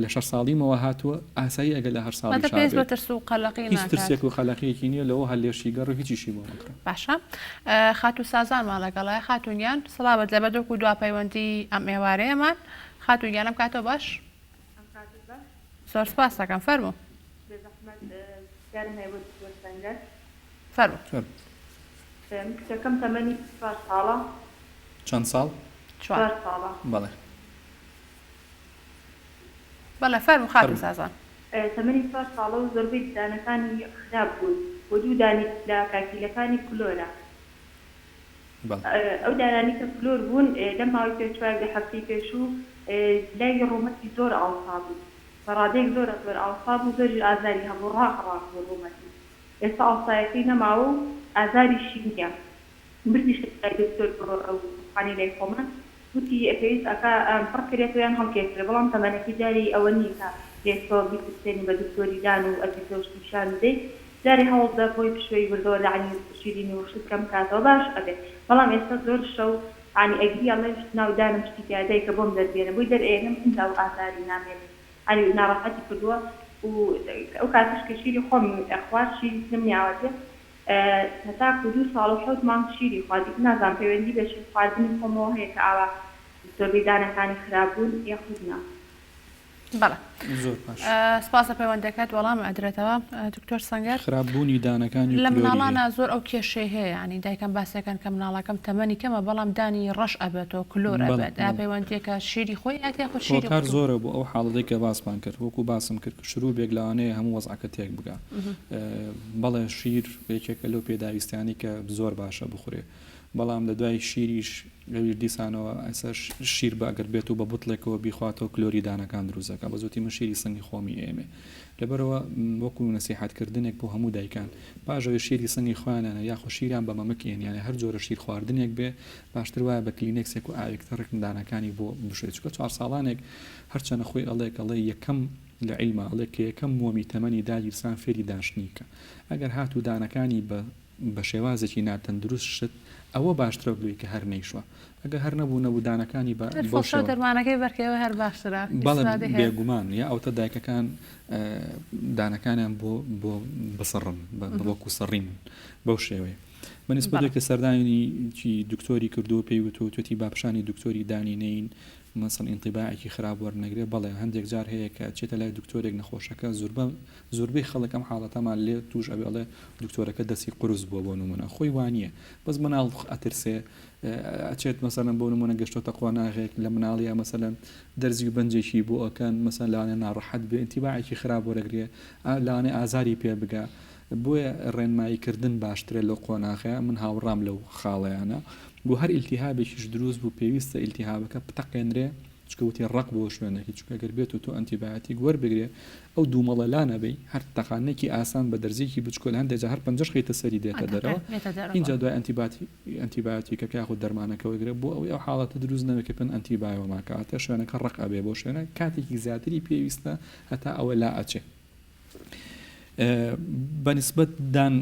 لە شەش ساڵیمەوە هاتووە ئاسایی ئەگەر لە هەر واتە ساڵیشا پێویست بە بێت ترس و قەلەقی هیچ ناکات. ترسێک و قەلەقیەکی نییە لەوە هەر لێشی گەڕی و هیچیشی بۆ مەکڕە. باشە خاتوو سازانمان لەگەڵایە خاتوون گیان سڵاوت لەبەر وەکو دوا پەیوەندی ئەم ئێوارەیەمان خاتوون گیان ئەم کاتەو باش. ئەم کاتەت باش. زۆر سپاست دەکەم فەرموو. بێزەحمەت پرسیارم هەیە بۆ دکتۆر سەنگەر. فەرموو. فەرموو. من کچەکەم تەمەنی چوار ساڵە. چەند ساڵ؟ چوار. چوار ساڵە. بەڵێ. بەڵێ فەرموو خاتوو فەرموو. سازان. تەمەنی چوار ساڵە و زۆربەی ددانەکانی خراپ بوون و دوو دانی لە کاکیلەکانی کلۆرە. ئەو دانانەی کە کلۆر بوون لەم ماوەی پێشووە یەک دوو هەفتەی پێشوو لای ڕوومەتی زۆر ئاوسابوو بە ڕادەیەک زۆر زۆر ئاوسابوو زۆریش ئازاری هەبوو ڕاق ڕاق بوو ڕوومەتی ئێستا ئاوسایەکەی نەماوە و ئازاریشی نییە بردیشم لای دکتۆر بۆ ئەو خانەی لای خۆمان وتی پێویست ئەکا پڕ کرێتەوە یان هەڵکێشرێ بەڵام تەمەنەکەی جاری ئەوە نییە کە لێستەوە بیترسێنی بە دکتۆری دان و ئەزیەت و شتی بدەی جارێ هەوڵ بدە بۆی بشۆی وردەوە لەعنی شیرینی و شت کەم کاتەوە باش ئەبێ بەڵام ئێستا زۆر شەو عەنی ئەگری ئەڵێ ناو دانم شتی تیا دایکە بۆم دەربێنە بۆی دەرئەیەنم ئینجا ئەو ئازاری نامێنێ عەنی ناڕەحەتی کردووە و ئەو کاتەش کە شیری خۆم ئەخوارد شیری ترم نیاوەتێ هەتاکو دوو ساڵ و حەوت مانگ شیری خوارد ئیتر نازانم پەیوەندی بە شیر خواردنی خۆمەوە هەیە کە ئاوا زۆربەی دانەکانی خراپ بوون یاخود نا. بەڵێ زۆر باش. سپاس لە پەیوەندەکەت وەڵام ئەدرێتەوە دکتۆر سەنگەر. خراپ بوونی دانەکانی لە کلۆری هەیە. مناڵانا زۆر ئەو کێشەی هەیە یانی دایکان باسەکەن کە مناڵەکەم تەمەنی کەمە بەڵام دانی ڕەش ئەبێتەوە کلۆر بەڵێ ئەبێت ئایا بەڵێ. پەیوەندیەکە شیری خۆی ئەیات یاخود شیری هۆکار قوتوو؟ زۆرە بۆ ئەو حاڵەتەی کە باسمان کرد وەکو باسم کرد شروبێک لەوانەیە هەموو وەزعەکە تێک بگا بەڵێ شیر یەکێکە لەو پێداویستیانەی کە زۆر باشە بخورێ بەڵام لە دوای شیریش ئەویش دیسانەوە ئێستا شیر بە ئەگەر بێت و بە بوتڵێکەوە بیخواتەوە کلۆری دانەکان دروست دەکات بەس وتی من شیری سنگی خۆمی ئێمێ لەبەرئەوە وەکو نەسیحەت کردنێک بۆ هەموو دایکان پاش ئەوەی شیری سنگی خۆیانیانە یاخۆ شیریان بە مەمک ئێن یانە هەر جۆرە شیر خواردنێک بێ باشتر وایە بە کلینێکسێک و ئاوێک تەڕک دانەکانی بۆ بشۆی چونکە چوار ساڵانێک هەرچەنە خۆی ئەڵێ ئەڵێ یەکەم لە عیلما ئەڵێ کە یەکەم مۆمی تەمەنی داگیرسان فێری داشتنی کە ئەگەر هاتوو دانەکانی بە بە شێوازێکی ناتەندروست شت ئەوە باشترە لەوەی کە هەر نەیشوا ئەگەر هەر نەبوو نەبوو دانەکانی بە هەر بەو فڵچەو شێوە دەرمانەکەی بەرکەوێ هەر باشترە بەڵێ ئیسفادەی هەیە. بێگومان یا ئەوتە دایکەکان دانەکانیان بۆ بۆ بسڕن بە وەکو سڕین بەو شێوەیە بە نیسبەت بەڵێ. ئەوەی کە سەردانی دکتۆری کردووە پێی وتووە وتوێتی با پیشانی دکتۆری دانی نەین مەسەن ئینتیباعێکی خراپ وەرنەگرێ بەڵێ هەندێک جار هەیە کە ئەچێتە لای دکتۆرێک نەخۆشەکە زوربە زۆربەی خەڵک ئەم حاڵەتەمان لێ توش ئەبێ ئەڵێ دکتۆرەکە دەستی قورس بووە بۆ نمونە خۆی وانیە بەس مناڵ ئەترسێ ئەچێت مەسەلەن بۆ نمونە گەشتۆتە قۆناغێک لە مناڵیا مەسەلەن دەرزی و بەنجێکی بۆ ئەکەن مەسەلەن لەوانەیە ناڕەحەت بێ ئینتیباعێکی خراپ وەرەگرێ لەوانەیە ئازاری پێ بگا بۆیە ڕێنمایی کردن باشترە لەو قۆناغەیا من هاوڕام لەو خاڵەیانە بۆ هەر ئیلتیهابێکیش دروست بوو پێویستە ئیلتیهابەکە بتەقێنرێ چونکە وتی ڕەق بۆ شوێنێکی چونکە گەر بێت و تۆ ئەنتیبایۆتیک وەربگرێ ئەو دوومەڵە لانەبەی هەر تەقاندنێکی ئاسان بە دەرزیەکی بچکۆل هەندێ جار هەر پەنجەش خەیتە سەری دێتە دەرەوە ئینجا دوای ئەنتیبایۆتیکەکە یاخود دەرمانەکە وەرگرە بۆ ئەوەی ئەو حاڵەتە دروست نەبێت کە پێن ئەنتیبایۆما کەواتە شوێنەکە ڕەق ئەبێ بۆ شوێنە کاتێکی زیاتری پێویستە هەتا ئەوە لا ئەچێ بە نسبەت دان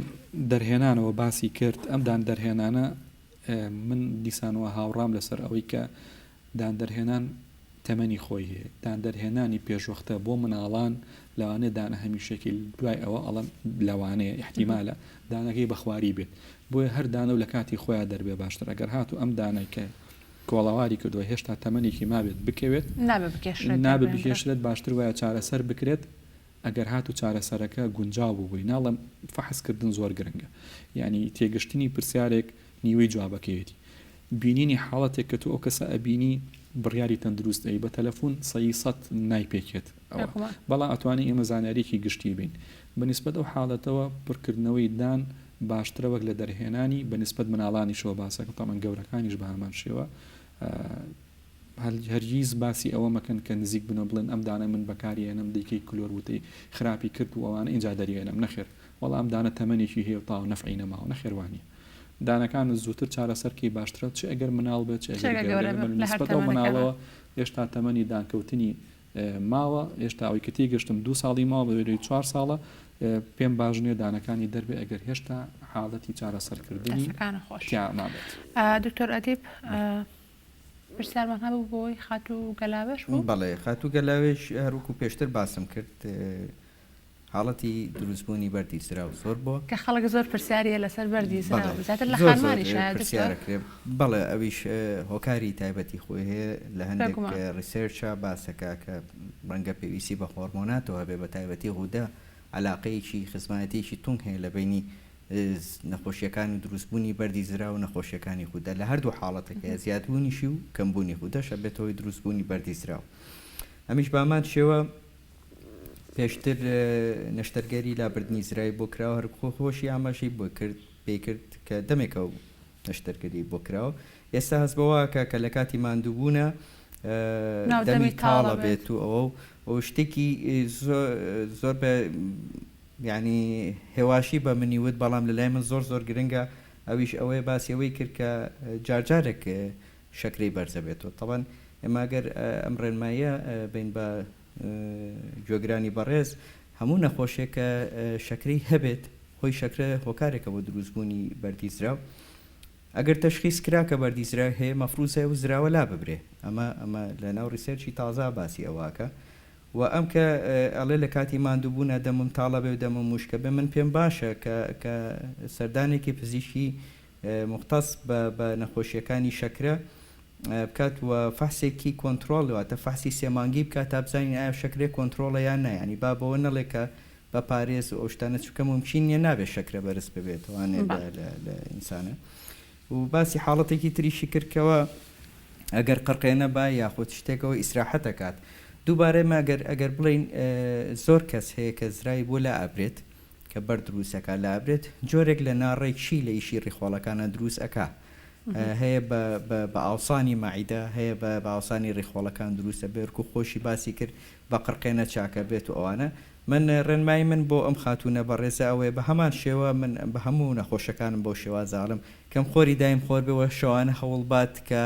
دەرهێنانەوە باسی کرد ئەم دان دەرهێنانە من دیسانەوە هاوڕام لەسەر ئەوەی کە دان دەرهێنان تەمەنی خۆی هەیە، دان دەرهێنانی پێشوەختە بۆ مناڵان لەوانەیە دانە هەمیشەکی دوای ئەوە ئەڵێم لەوانەیە ئیحتیمالە دانەکەی بە خواری بێت بۆیە هەر دانە و لە کاتی خۆیا دەربێ باشترە گەر هاتوو ئەم دانەی کە کۆڵەواری کردووە هێشتا تەمەنێکی مابێت بکەوێت نابێ بکێشرێت نابێ دەربهێنرێت. بکێشرێت باشتر وایە چارەسەر بکرێت ئەگەر هاتوو چارەسەرەکە گونجاو بوو بۆی، ناڵێم فەحس کردن زۆر گرنگە، یانی تێگەشتنی پرسیارێک نیوەی جوابەکەیەتی. بینینی حاڵەتێک کە تۆ ئەو کەسە ئەبینی بڕیاری تەندروست ئەی بە تەلەفون سەی سەت نایپێکێت ئەوە، بێگومان. بەڵام ئەتوانین ئێمە زانیاریەکی گشتی بین بە نیسبەت ئەو حاڵەتەوە پڕکردنەوەی دان باشترە وەک لە دەرهێنانی بە نیسبەت مناڵانیشەوە باسەکەم تەبعەن گەورەکانیش بە هەمان شێوە هەرگیز باسی ئەوە مەکەن کە نزیک بنەوە بڵێن ئەم دانە من بەکاری ئەهێنم دەیکەی کلۆر وتەی خراپی کرد و ئەوانە ئینجا دەری ئەهێنم نەخێر وەڵا ئەم دانە تەمەنێکی هەیە و تاو نەفعی نەماوە نەخێر وانیە دانەکانت زووتر چارەسەر کەی باشترە چ ئەگەر مناڵ بێت چ چ ئەگەر ئەگەر گەورە گەورە بێت بێت بە لە هەر نیسبەت ئەو تەمەنەکانە. مناڵەوە هێشتا تەمەنی دانکەوتنی. ماوە هێشتا ئەوەی کە تێگەشتم دوو ساڵی ماوە بە چوار ساڵە پێم باش نییە دانەکانی دەربێ ئەگەر هێشتا حاڵەتی چارەسەرکردنی تیا مابێت. دکتۆر ئەدیب پرسیارمان هەبوو بۆی خاتوو گەلاوێژ بوو؟ بەڵێ خاتوو گەلاوێژ هەروەکو پێشتر باسم کرد حاڵەتی دروستبوونی بەردی زراو زۆر بۆ. کە خەڵک زۆر پرسیاری هەیە لەسەر بەردی زراو زیاتر لە خانمانیش هەیە دکتۆر؟ زۆر زۆر پرسیار ئەکرێ بەڵێ ئەویش هۆکاری تایبەتی خۆی هەیە لە هەندێک research ا باسەکە کە ڕەنگە پێویستی بە هۆرمۆناتەوە هەبێ بە تایبەتی غودە عەلاقەیەکی خزمایەتیەکی تونگ هەیە لە بەینی نەخۆشیەکان و دروستبوونی بەردی زراو و نەخۆشیەکانی غودە لە هەردوو حاڵەتەکەیە زیادبوونیشی و کەمبوونی غودەش ئەبێتە هۆی دروستبوونی بەردی زراو ئەمیش بامان شێوە پێشتر نەشتەرگەری لابردنی زراوی بۆ کراوە هەر خۆشی ئاماژەی بۆ کرد پێی کرد کە دەمێکە و نەشتەرگەری بۆ کراوە ئێستا هەست بەوە ئەکا کە لە کاتی ماندووبوونە دەمی تاڵە بێت و ئەوە و شتێکی زۆر بە یعنی هێواشی بە منی وت بەڵام لە لای من زۆر زۆر گرنگە ئەویش ئەوەیە باسی ئەوەی کرد کە جارجارێک شەکرەی بەرزە بێتەوە تەبەن ئێمە گەر ئەم ڕێنماییە بین بە گوێگرانی بەڕێز هەموو نەخۆشێک کە شەکرەی هەبێت هۆی شەکرە هۆکارێکە بۆ دروستبوونی بەردی زراو ئەگەر تەشخیس کرا کە بەردی زراوی هەیە مەفروزە ئەو زراوە لاببرێ ئەمە ئەمە لە ناو research ی تازە باسی ئەوەکە و ئەم کە ئەڵێ لە کاتی ماندووبوونا دەمم تاڵە بێ و دەمم وشکە بێ من پێم باشە کە کە سەردانێکی پزیشکی مختص بە بە نەخۆشیەکانی شەکرە بکات و فەحسێکی کۆنترۆڵ واتە فەحسی سێ مانگی بکات تا بزانین ئایا شەکرەی کۆنترۆڵە یان نا یانی با بەوە نەڵێ کە بە پارێز و ئەو شتانە چونکە مومکین نیە نابێت شەکرە بەرز ببێتەوانێ لە لە لە ئینسانە و باسی حاڵەتێکی تریشی کرد کەوا ئەگەر قڕقێنە با یاخود شتێکەوە ئیسراحەت ئەکات دووبارە ئێمە ئەگەر ئەگەر بڵێین زۆر کەس هەیە کە زرای بۆ لا ئەبرێت کە بەرد دروست ئەکا لا ئەبرێت جۆرێک لە ناڕێکی لە ئیشی ڕیخۆڵەکانا دروست ئەکا هەیە بە بە بە ئاوسانی مەعیدە هەیە بە بە ئاوسانی ڕیخۆڵەکان دروست ئەبێ وەکو خۆشی باسی کرد بە قڕقێنە چاکە بێت و ئەوانە من ڕێنمایی من بۆ ئەم خاتوونە بەڕێزە ئەوەیە بە هەمان شێوە من بە هەموو نەخۆشەکانم بەو شێوازە ئەڵێم کەم خۆری دایم خۆر بێ وە شەوانە هەوڵ بات کە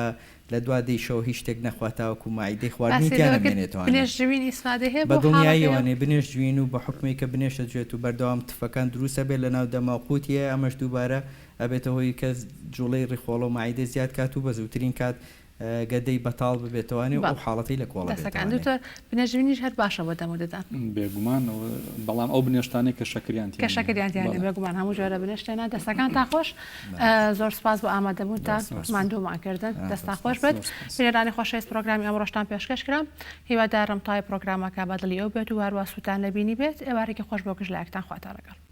لە دوا دەی شەو هیچ شتێک نەخوا تاوەکو مەعیدەی خواردنی باسی تیا لەوە کرد نەمێنێتەوانێ بنێشت جوین ئیسفادەی هەیە بە بۆ حاڵەتەی دڵنیاییەوانێ بنێشت جوین و بە حوکمێک کە بنێشت ئەجوێت و بەردەوام تفەکان دروست ئەبێت لە ناو دەما و قوتی هەیە ئەمەش دووبارە ئەبێتە هۆی کە جوڵەی ڕیخۆڵە و مەعیدە زیاد کات و بە زووترین کات گەدەی بەتاڵ ببێتەوانێ و ئەو بەڵێ حاڵەتەی لە کۆڵە دەستەکان بێتەوانێ. دکتۆر بنێشتجوینیش هەر باشە بۆ دەم و ددان. بێگومان بەڵام ئەو بنێشتانەی کە شەکریان تیا کە نییە. شەکریان تیا نییە بەڵێ. بێگومان هەموو جۆرە بنێشتێ نا. دەستەکانتان خۆش زۆر سوپاس بۆ ئامادەبوونتان زۆر سوپاس. ماندوومان کردن دەستان زۆر خۆش سوپاس. بێت. زۆر سوپاس. بینەرانی خۆشەویست پرۆگرامی ئەمڕۆشتان پێشکەش کرا هیوادارم تای پرۆگرامەکە بە دڵی ئەو بێت و هەروا سوودتان لێ بینیبێت ئێوارێکی خۆش بۆ گشت لایەکتان خواتان لەگەڵ.